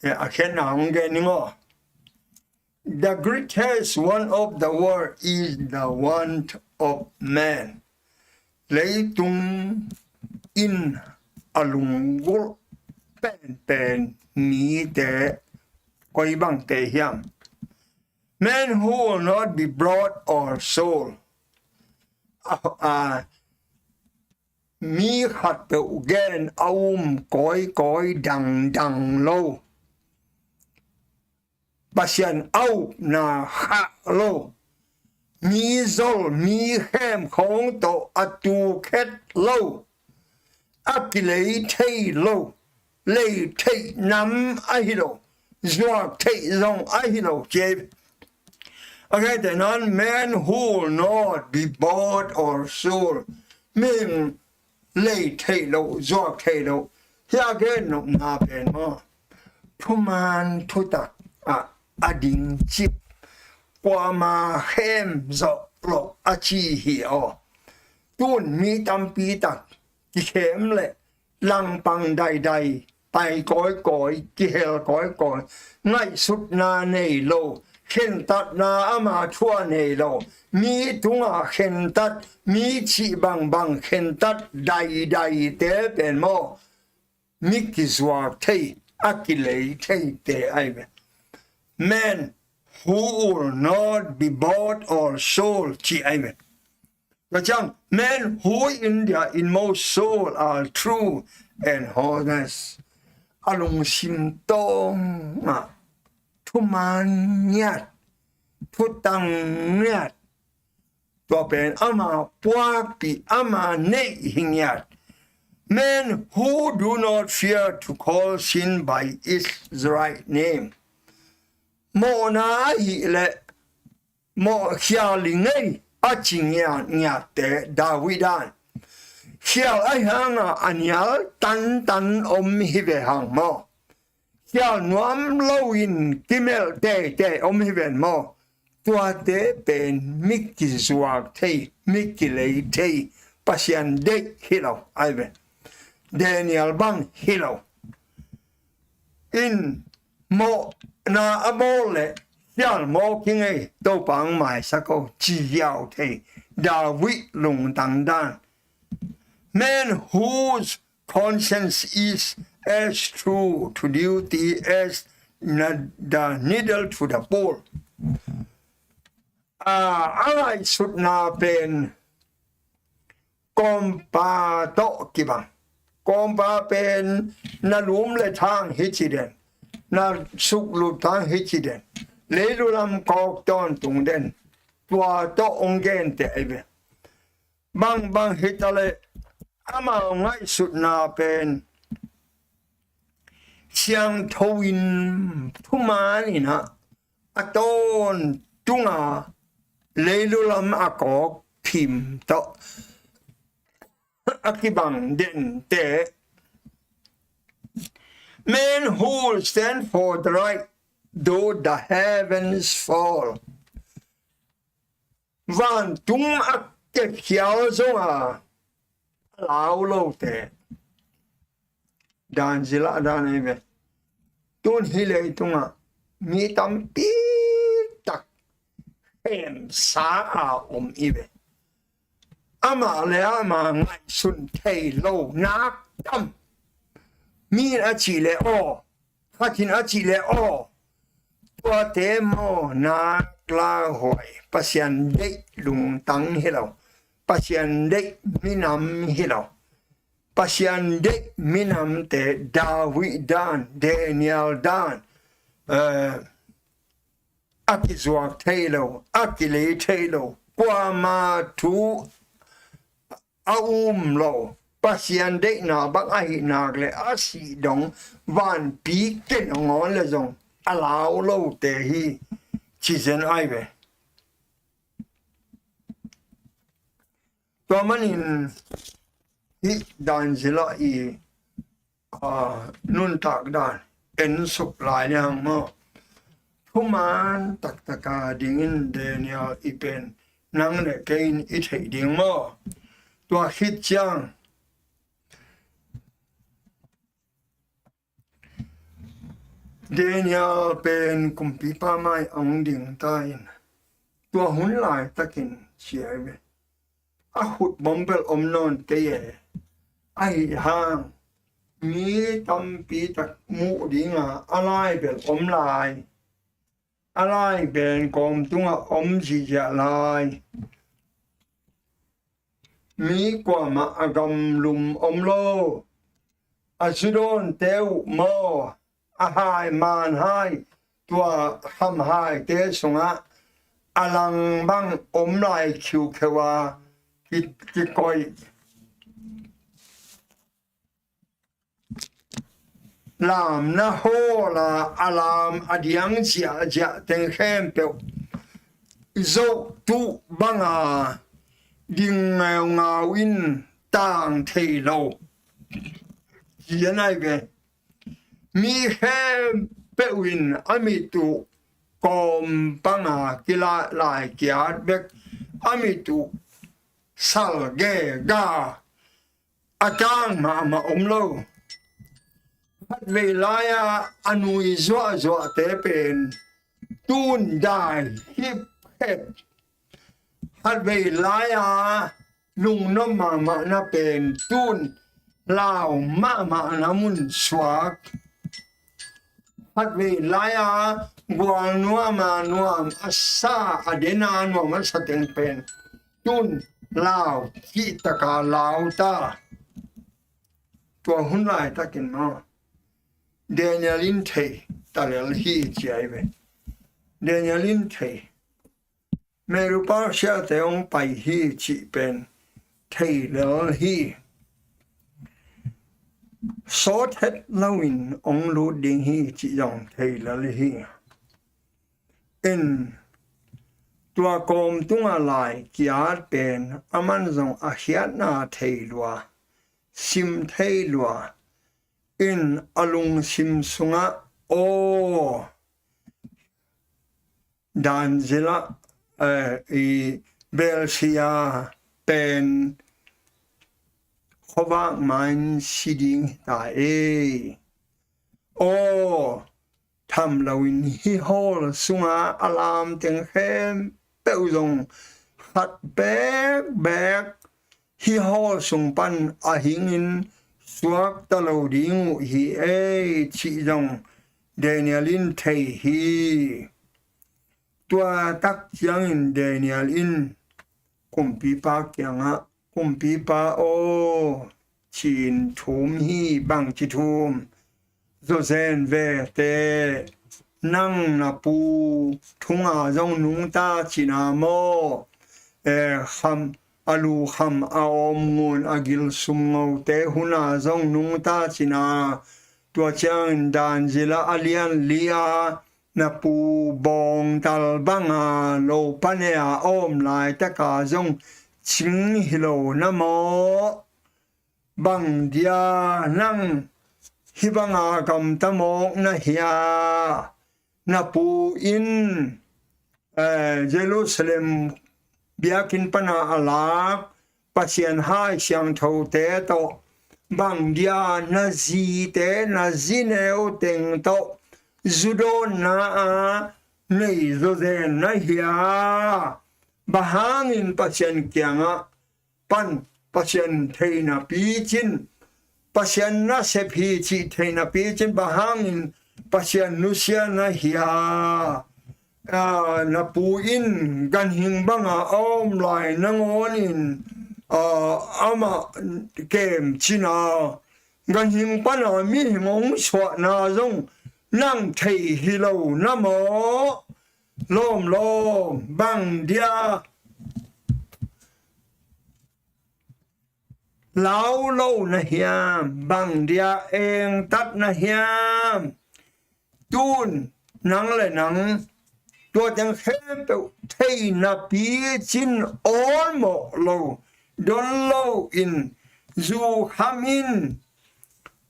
eh, a khenna ong gen ning aw. The greatest want of the world is the want of man. Leitung in a lunggulh penpen mite koi bangte hiam? Men who will not be bought or sold. A, a, mi khatpeuh gen a um kawikawi dangdang lo. Pasian a upna khah lo, mi zol mi khem khawng tawh a tuk het lo, a kilei thei lo, lei theih nam ahi lo, zuak theih zong ahi lo ci. A khaite nan, men who will not be bought or sold. Mihing lei theih loh, zuak theih loh. Hih a gen nopna pen maw, thuman thutak ah a ding cip, kuama khem zawh loh a ci hi aw. Tun mi tampi tak kikhem le langpang daidai pai kawikawi, kihel kawikawi, ngaihsutna nei lo, khentatna ama thu a nei lo, mi tunga khentat, mi cih bangbang khentat daidaite pen maw, mi kizuak thei, a kilei theite ahi ve. Men who will not be bought or sold ci ahi ve. Tua ciang, men who in their inmost soul are true and honest. A lungsim tawngah thuman ngiat, thutang ngiat, tua pen ama puakpih, ama neih hi ngiat. Men who do not fear to call sin by its right name. Mawhna ahih leh mawh khial i ngei a ci ngiatngiatte David dan. Khial ahi hanga a nial tantan om hi ve hang maw? Khial nuam loin kimelh teitei om hi ven maw? Tuate pen mi kizuak thei, mi kilei thei, Pasian deih hi lo ahi ve. Daniel bang hi lo. In mawhna a bawl leh khial mawk i ngei, Topa hong maisak o ci ziau thei David lungtang dan. Men whose conscience is as true to duty as na-, the needle to the pole. A, a ngaihsutna pen kawmpa tawh kibang. Kawmpa pen na lum le thang hi ci den, na suklup thang hi ci den, leilu lam kawk tawntung den, tua tawh hong gente ahi ve. Bangbang hi ta leh amau ngaihsutna pen siangtho in, thuman in ah a tawntunga leilu lam a kawk phim tawh a kibang dente. Men who stand for the right, though the heavens fall. Vantung a kekhial zonga a lau lote. Dan zila dan ahi ve. Tun hih leitungah mi tampi tak khemsa a om hi ve. Amah le amah ngaihsun thei lo nak tam. Mi in a cih leh aw, khat in a cih leh aw, tuate maw nak lauhuai, Pasian deih lungtang hi lo, Pasian deih minam hi lo. Pasian deih minamte David dan, Daniel dan, eh, a kizuak thei lo, a kilei thei lo, kuama thu a um lo, Pasian deihna bang ahih nak leh a sih dong vanpi ken a ngawn leh zong a lau lote hi ci zen ahi ve. Tua manin hih dan zila i, ah, nuntak dan en suk lai ni hang maw? Thuman taktaka dingin Daniel i pen nang le kei in i theih ding maw? Tua khit ciang Daniel pen kumpipa mai a hong ding ta in, tua hun laitakin ci ahi ve. A khut bawm bel om nawn kei e. Ahi hang mi tampi tak muh dinga a lai bel om lai. A lai pen kawm tungah om ziahziah lai. Mi kuamah a gamlum om lo. A zudawnte uh maw, a hai man hai, tua kham haite sungah a lang bang om lai khiukheu a ki, kikoih. Lamna hawla a lam a diang ziahziah teng khempeuh zoh tuh banga ding ngaungau in tang thei lo. Zian ai ve. Mi khempeuh in a mit uh kawm panga kilai kiat bek, a mit uh sal gega, a tang mahmah om lo. Khatvei lai-a a nui zuahzuahte pen tun dai hip hep. Khatvei lai-a lungnuam mahmahna pen tun lau mahmahna mun suak. Khatvei lai-a gual nuam a nuam a sa, a den a nuam a sa teng pen tun lau kihtaka lau ta. Tua hun laitakin maw, Daniel in thei ta lel hi ci ahi ve. Daniel in thei. Medu Persia-te hong pai hi cih pen thei lel hi. Sawt het loin hong lut ding hi cih zong thei lel hi. In tua kawm tunga lai kiat pen aman zong a khiatna thei lua, sim thei lua. In a lungsim sungah aw, Daniel ah, eh, i Belsia pen khuavak main si ding hi ta ei. Aw, tham loin hih hawl sunga a lam teng khempeuh zong khat bekbek hih hawl sung pan a hingin suakta lo ding uh hi ei cih zong Daniel in thei hi. Tua tak ciangin Daniel in kumpipa kiangah, "Kumpipa aw," ci-in thum hi. Bangci thum? "Zawzen ve teh, nang na pu thunga zong nungta cina maw? E, kham, a lu kham a awm ngun a gil sum ngote huna zong nungta cina." Tua ciangin Daniel ah a lian li-a, "Na pu bawngtal banga lo panea a awm laitaka zong cing hi lo na maw? Bang dia nang hih banga gamta mawk na hia? Na pu in, eh, Jerusalem biakinn pana a lak Pasian hai siangthote tawh, bang dia na zite, na zineu teng tawh zudawnna a nei zawzen na hia? Bang hangin Pasian kiangah pan Pasian theihna picin, Pasian nasep hi cih theihna picin, bang hangin Pasian nusia na hia? Ah, na pu in ganhing banga a awm lai nangawnin, ah, amah kem cina, ganhing pana mihing hong suahna zong nang thei hi lo na maw? Lawm lawm, bang dia lau lo na hiam? Bang dia engtat na hiam? Tun nang le nang tua teng khempeuh theihna picin awlmawh lo, don lo in zu kham in,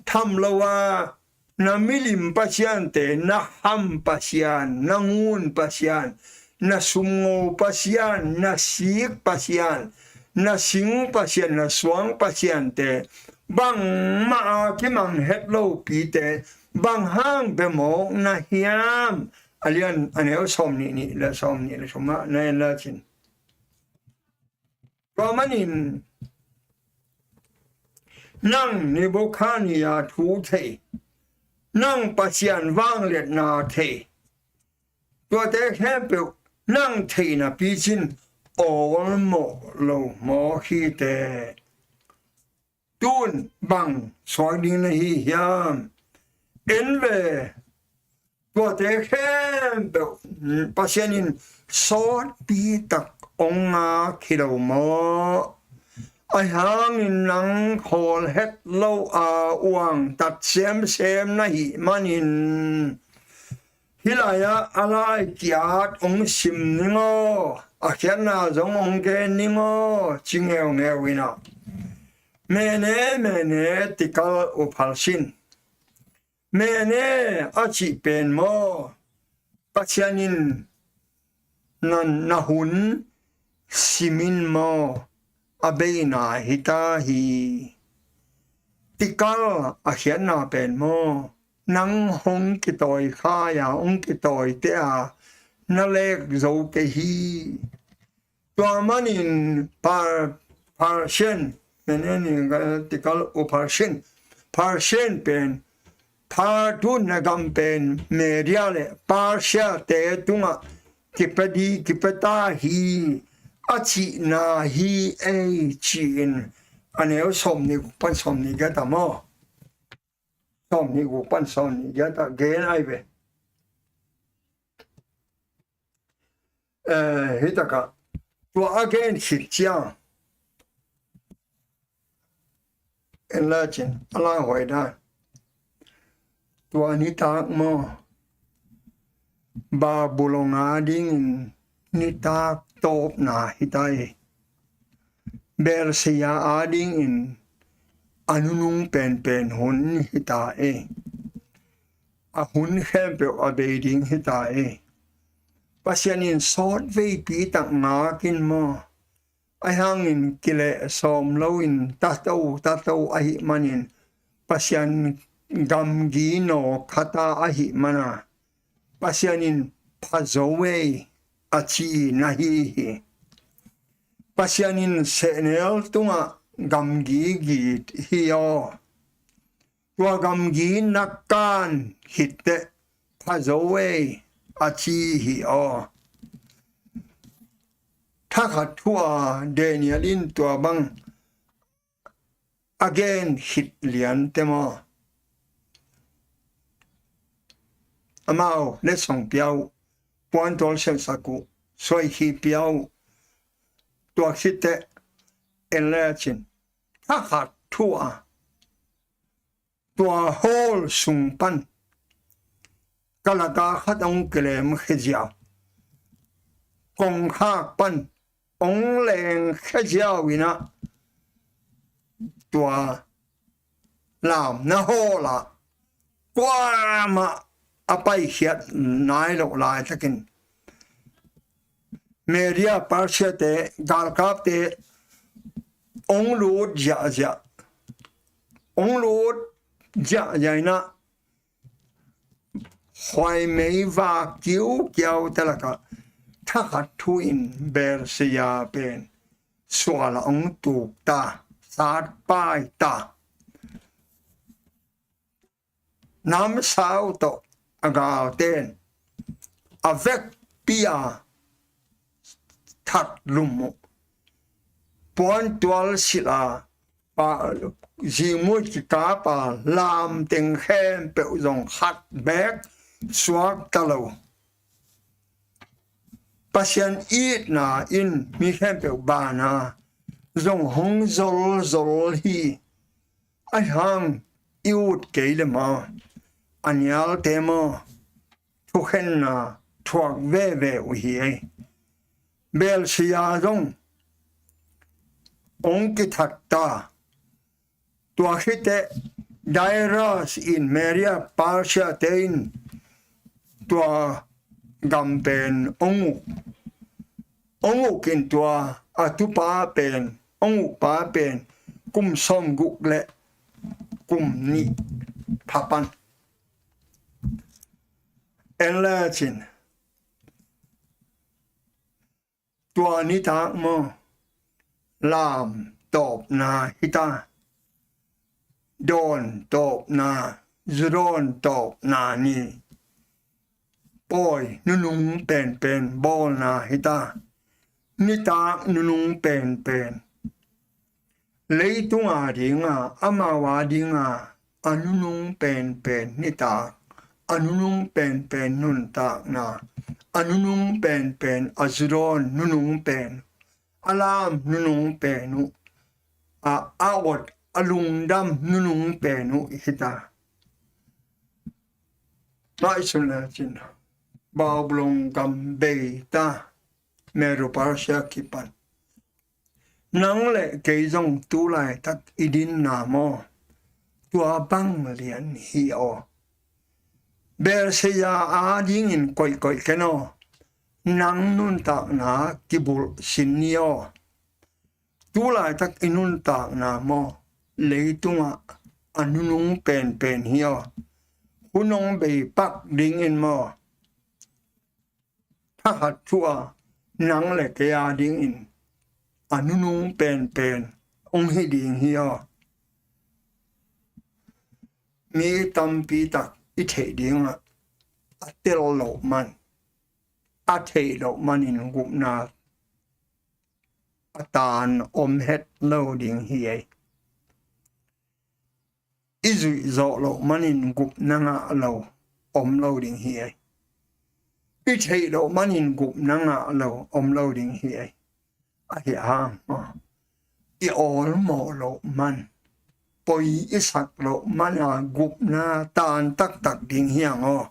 tham lo a na milim pasiante, na kham pasian, na ngun pasian, na sumngo pasian, na sik pasian, na sing pasian, na suang pasiante, bangmah a kimang het lopite, Bang hang bia mawk na hiam? A lian a neu sawm nih nih le sawm nih le thumah na en lecin. Tua manin nang Nebukhadnezzar thu thei, nang Pasian vangliatna thei, tuate khempeuh nang theihna picin awlmawh lo mawk hi teh. Tun bang suak ding na hi hiam? En ve, tuate khempeuh Pasian in sawtpi tak hong ngak hi lo maw? Ahi hangin nang khawl het lo a uang tat semsem na hih manin, hih lai-ah a lai kiat hong sim ning aw, a khiatna zong hong gen ning aw, ci ngeungeu in ah, mene, mene, tikal upharsin. Mene a cih pen maw, Pasian in na, na hun simin maw, a beina hi ta hi. Tikal a khiatna pen maw, nang hong kitawi khai a, hong kitawi te a, na lek zo kei hi. Tua manin Par-, Persian, mene ni tikal upharsin, Persian pen, Persia tun na gam pen Media le Persia te tungah kipia di, kipia ta hi, a cihna hi ei ci-in a neu sawm nih guk pan sawm nih giat ah maw? Sawm nih guk pan sawm nih giat ah gen ai ve. Eh, hih takah tua a gen khit ciang en lecin a lai huai dan. Tua nitak maw, Babylon a dingin nitak tawpna hi ta hi. Persia a dingin a nunung penpen hun hi ta hi. A hun khempeuh a bei ding hi ta hi. Pasian in sawt veipi tak ngak in maw, ahi hangin kileh sawm loin tato tato ahih manin, Pasian gamgi nawk khat a ahih mana, Pasian in pha zo ei a ci na hi hi. Pasian in sehnel tungah gamgi git hi aw. Tua gamgi na kan khit teh pha zo ei a ci hi aw. Thakhat thu a Daniel in tua bang a gen khit lian te maw? Amau letsong pia uh, puantual siansak uh, suaikhi pia uh, tua khit teh en lecin thakhat thu a tua hall sung pan kalaka khat hong kilem khia ziau, kongkhak pan hong leng khia ziau in ah, tua lamna hall ah kuamah a paikhiat nai loh laitakin Media Persia te galkapte hong lut ziahziah, hong lut ziahziah in ah, khuaimei vak kiukiau te lakah thakhat thu in Persia pen sual ah hong tuk ta, satpai ta. Namsau tawh a galten a vekpi a that lum uh, puantual silh a, pa, zingmui kikap a lamteng khempeuh zong khat beek suak ta lo. Pasian itna in mi khempeuh bana zong hong zolzol hi. Ahi hang i ut kei le maw, a nialte maw, thukhenna thuak veve uh hi ei. Persia zong hong kithak ta. Tua khit teh Darius in, Media Persia te in tua gam pen hong uk, hong uk in tua a tupa pen, hong ukpa pen kum sawmguk le kum nih pha pan. En lecin, tua nitak maw, lam tawpna hita, dawn tawpna, zu dawn tawpna ni, pawi nunung penpen bawlna hita, nitak nunung penpen, leitung a dinga, amau a dinga, a nunung penpen nitak, a nunung penpen nuntakna, a nunung penpen a zu dawn nunung pen, a lam nunung pen uh, a, a awt a lungdam nunung pen uh hita. Ngaihsun lecin, Babylon gam beita, Medo Persia kipan. Nang le kei zong tu laitak i dinna maw, tua bang lian hi aw. Belshazzar adingin koihkoih ken aw, nang nuntakna kibulh sin ni aw. Tu laitak i nuntakna maw, leitungah a nunung penpen hi aw. Hun hong bei pak dingin maw, thakhat thu-a nang le kei adingin a nunung penpen hong hi ding hi aw. Mi tampi tak i theih dingah a tel loh man, a theih loh manin gupna a tan om het lo ding hi ei. I zuih zawh loh manin gupna ngah lo om lo ding hi ei. I theih loh manin gupna ngah lo om lo ding hi ei. Ahi hang aw, i awlmawh loh man, poi i sak loh mana gupna tan taktak ding hi ang aw.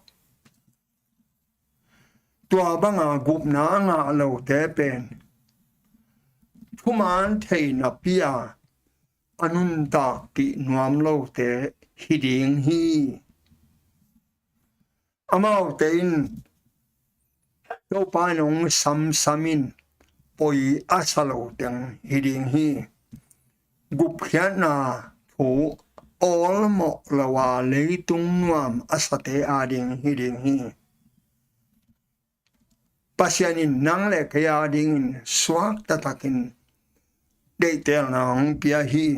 Tua banga gupna a ngah lote pen thuman thei napi-a a nuntakpih nuam lote hi ding hi. Amaute in Topa in hong samsam in poi a sa lo teng hi ding hi. Gupkhiatna thu awlmawh lo a leitung nuam a sate ading hi ding hi. Pasian in nang le kei adingin suak taktakin deihtelna hong pia hi.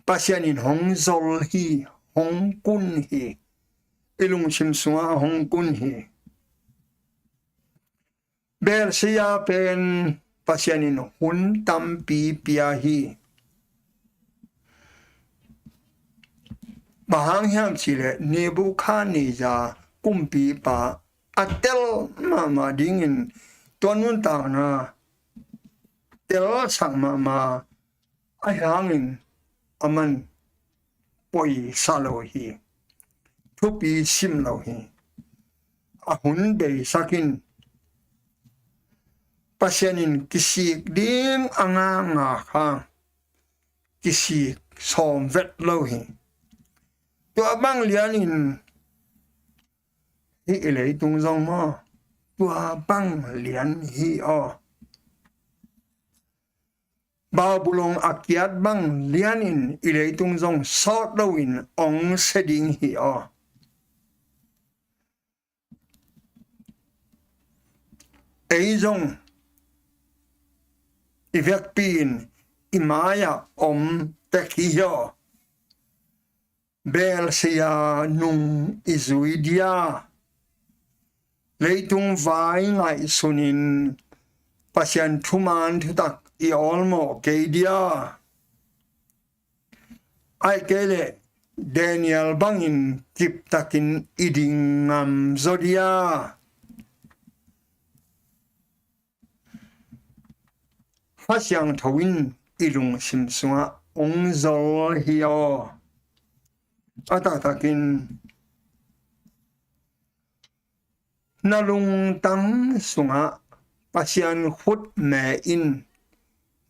Pasian in hong zol hi, hong kun hi. I lungsim sungah hong kun hi. Belshazzar pen Pasian in hun tampi pia hi. Bang hang hiam cihleh Nebuchadnezzar kumpipa a tel mahmah dingin tua nuntakna telsak mahmah, ahi hangin aman poisa lo hi, thupi sim lo hi. A hun beisak in Pasian in kisik ding a ngakngak hang kisik sawm vet lo hi. Tua bang lianin hih i leitung zong maw, tua bang lian hi aw. Babylon a kiat bang lianin i leitung zong sawt loin hong sia ding hi aw. Ei zong i vekpi-in i mai-ah om tek hi aw. Belshazzar nung i zui dia, leitung vai ngaihsunin Pasian thuman thutak i awlmawh kei dia. Ahih kei leh Daniel bangin kiptakin i ding ngam zaw dia. Kha Siangtho in i lungsim sungah hong zol hi aw. A taktakin na lungtang sungah Pasian khutme in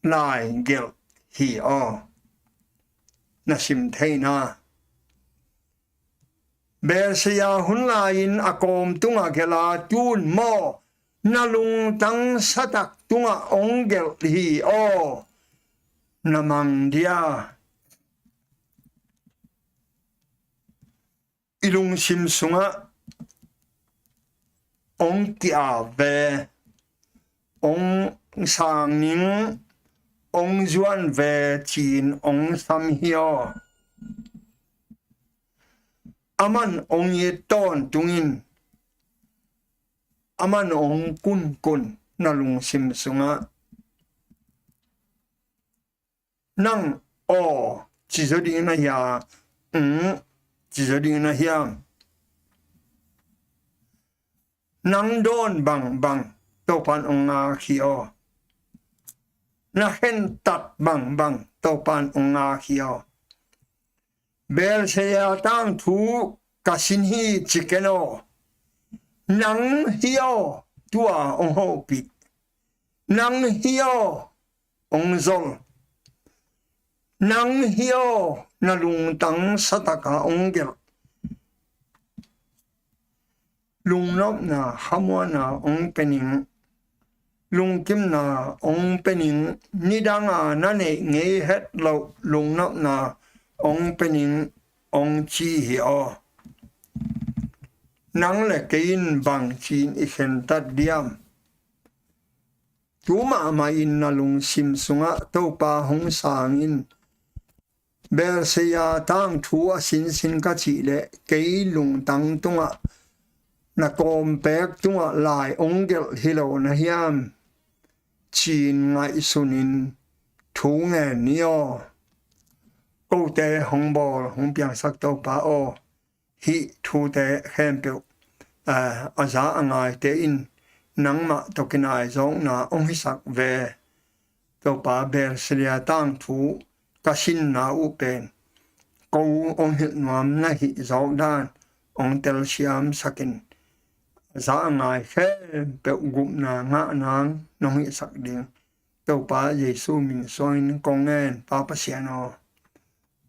lai gelh hi aw. Na sim theihna, Belshazzar hun lai-in a kawm tungah gelh a, tun maw, na lungtang satak tungah hong gelh hi aw. Na mang dia. i lungsim sungah hong ki-ap ve, hong sang ning, hong zuan ve ci-in hong sam hi aw. Aman hong it tawntungin, aman hong kunkun na lungsim sungah. Nang aw, ci zaw ding na hia? Ng, ci zaw ding na hiam? Nang dawn bangbang Topan hong ngak hi aw. Na khentat bangbang Topan hong ngak hi aw. Belshazzar tangthu ka sin hi ci ken aw. Nang hi aw, tua hong hopih. Nang hi aw, hong zol. Nang hi aw, na lungtang sataka hong gelh. Lungnopna, khamuanna hong pe ning. Lungkimna hong pe ning. Nidanga na neih ngei het loh lungnopna hong pe ning, hong ci hi aw. Nang le kei in bang ci-in i khentat diam? Tu mahmah in na lungsim sungah Topa hong sang in. Belshazzar tangthu a sinsin ka cih leh kei lungtang tungah, na kawmpek tungah lai hong gelh hi lo na hiam? Ci-in ngaihsun in thu ngen ni aw. Kote hong bawl hong piangsak Topa aw, hih thute khempeuh, aa, a za a ngaite in nangmah tawh kinai zawkna hong hisak ve. Topa, Belshazzar tangthu ka sinna uh pen ko hong hilh nuam na hih zawk dan hong telsiamsak in, a za a ngai khempeuh gupna ngah nang nong hihsak ding Topa Jesu min suangin kong ngen, Pa Pasian aw.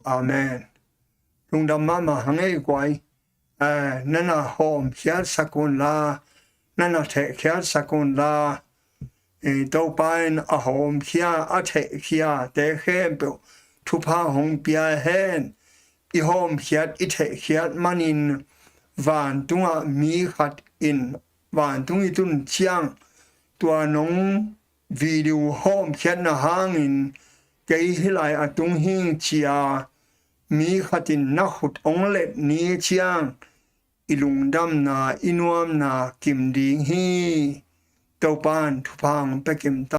Amen. Lungdam mahmah hang ei guai. Eh, nana hawmkhiatsak unla, nana thehkhiatsak unla. Eh, Topa in a hawmkhia, a thehkhiate khempeuh thupha hong pia hen. I hawmkhiat, i thehkhiat manin vantungah mi khat in, vantung i tun ciang, tua nong video hawmkhiatna hangin kei hih lai a tung hing ci-a mi khatin na khut hong let ni ciang, i lungdamna, i nuamna kim ding hi. Topan thupha hong pia kim ta.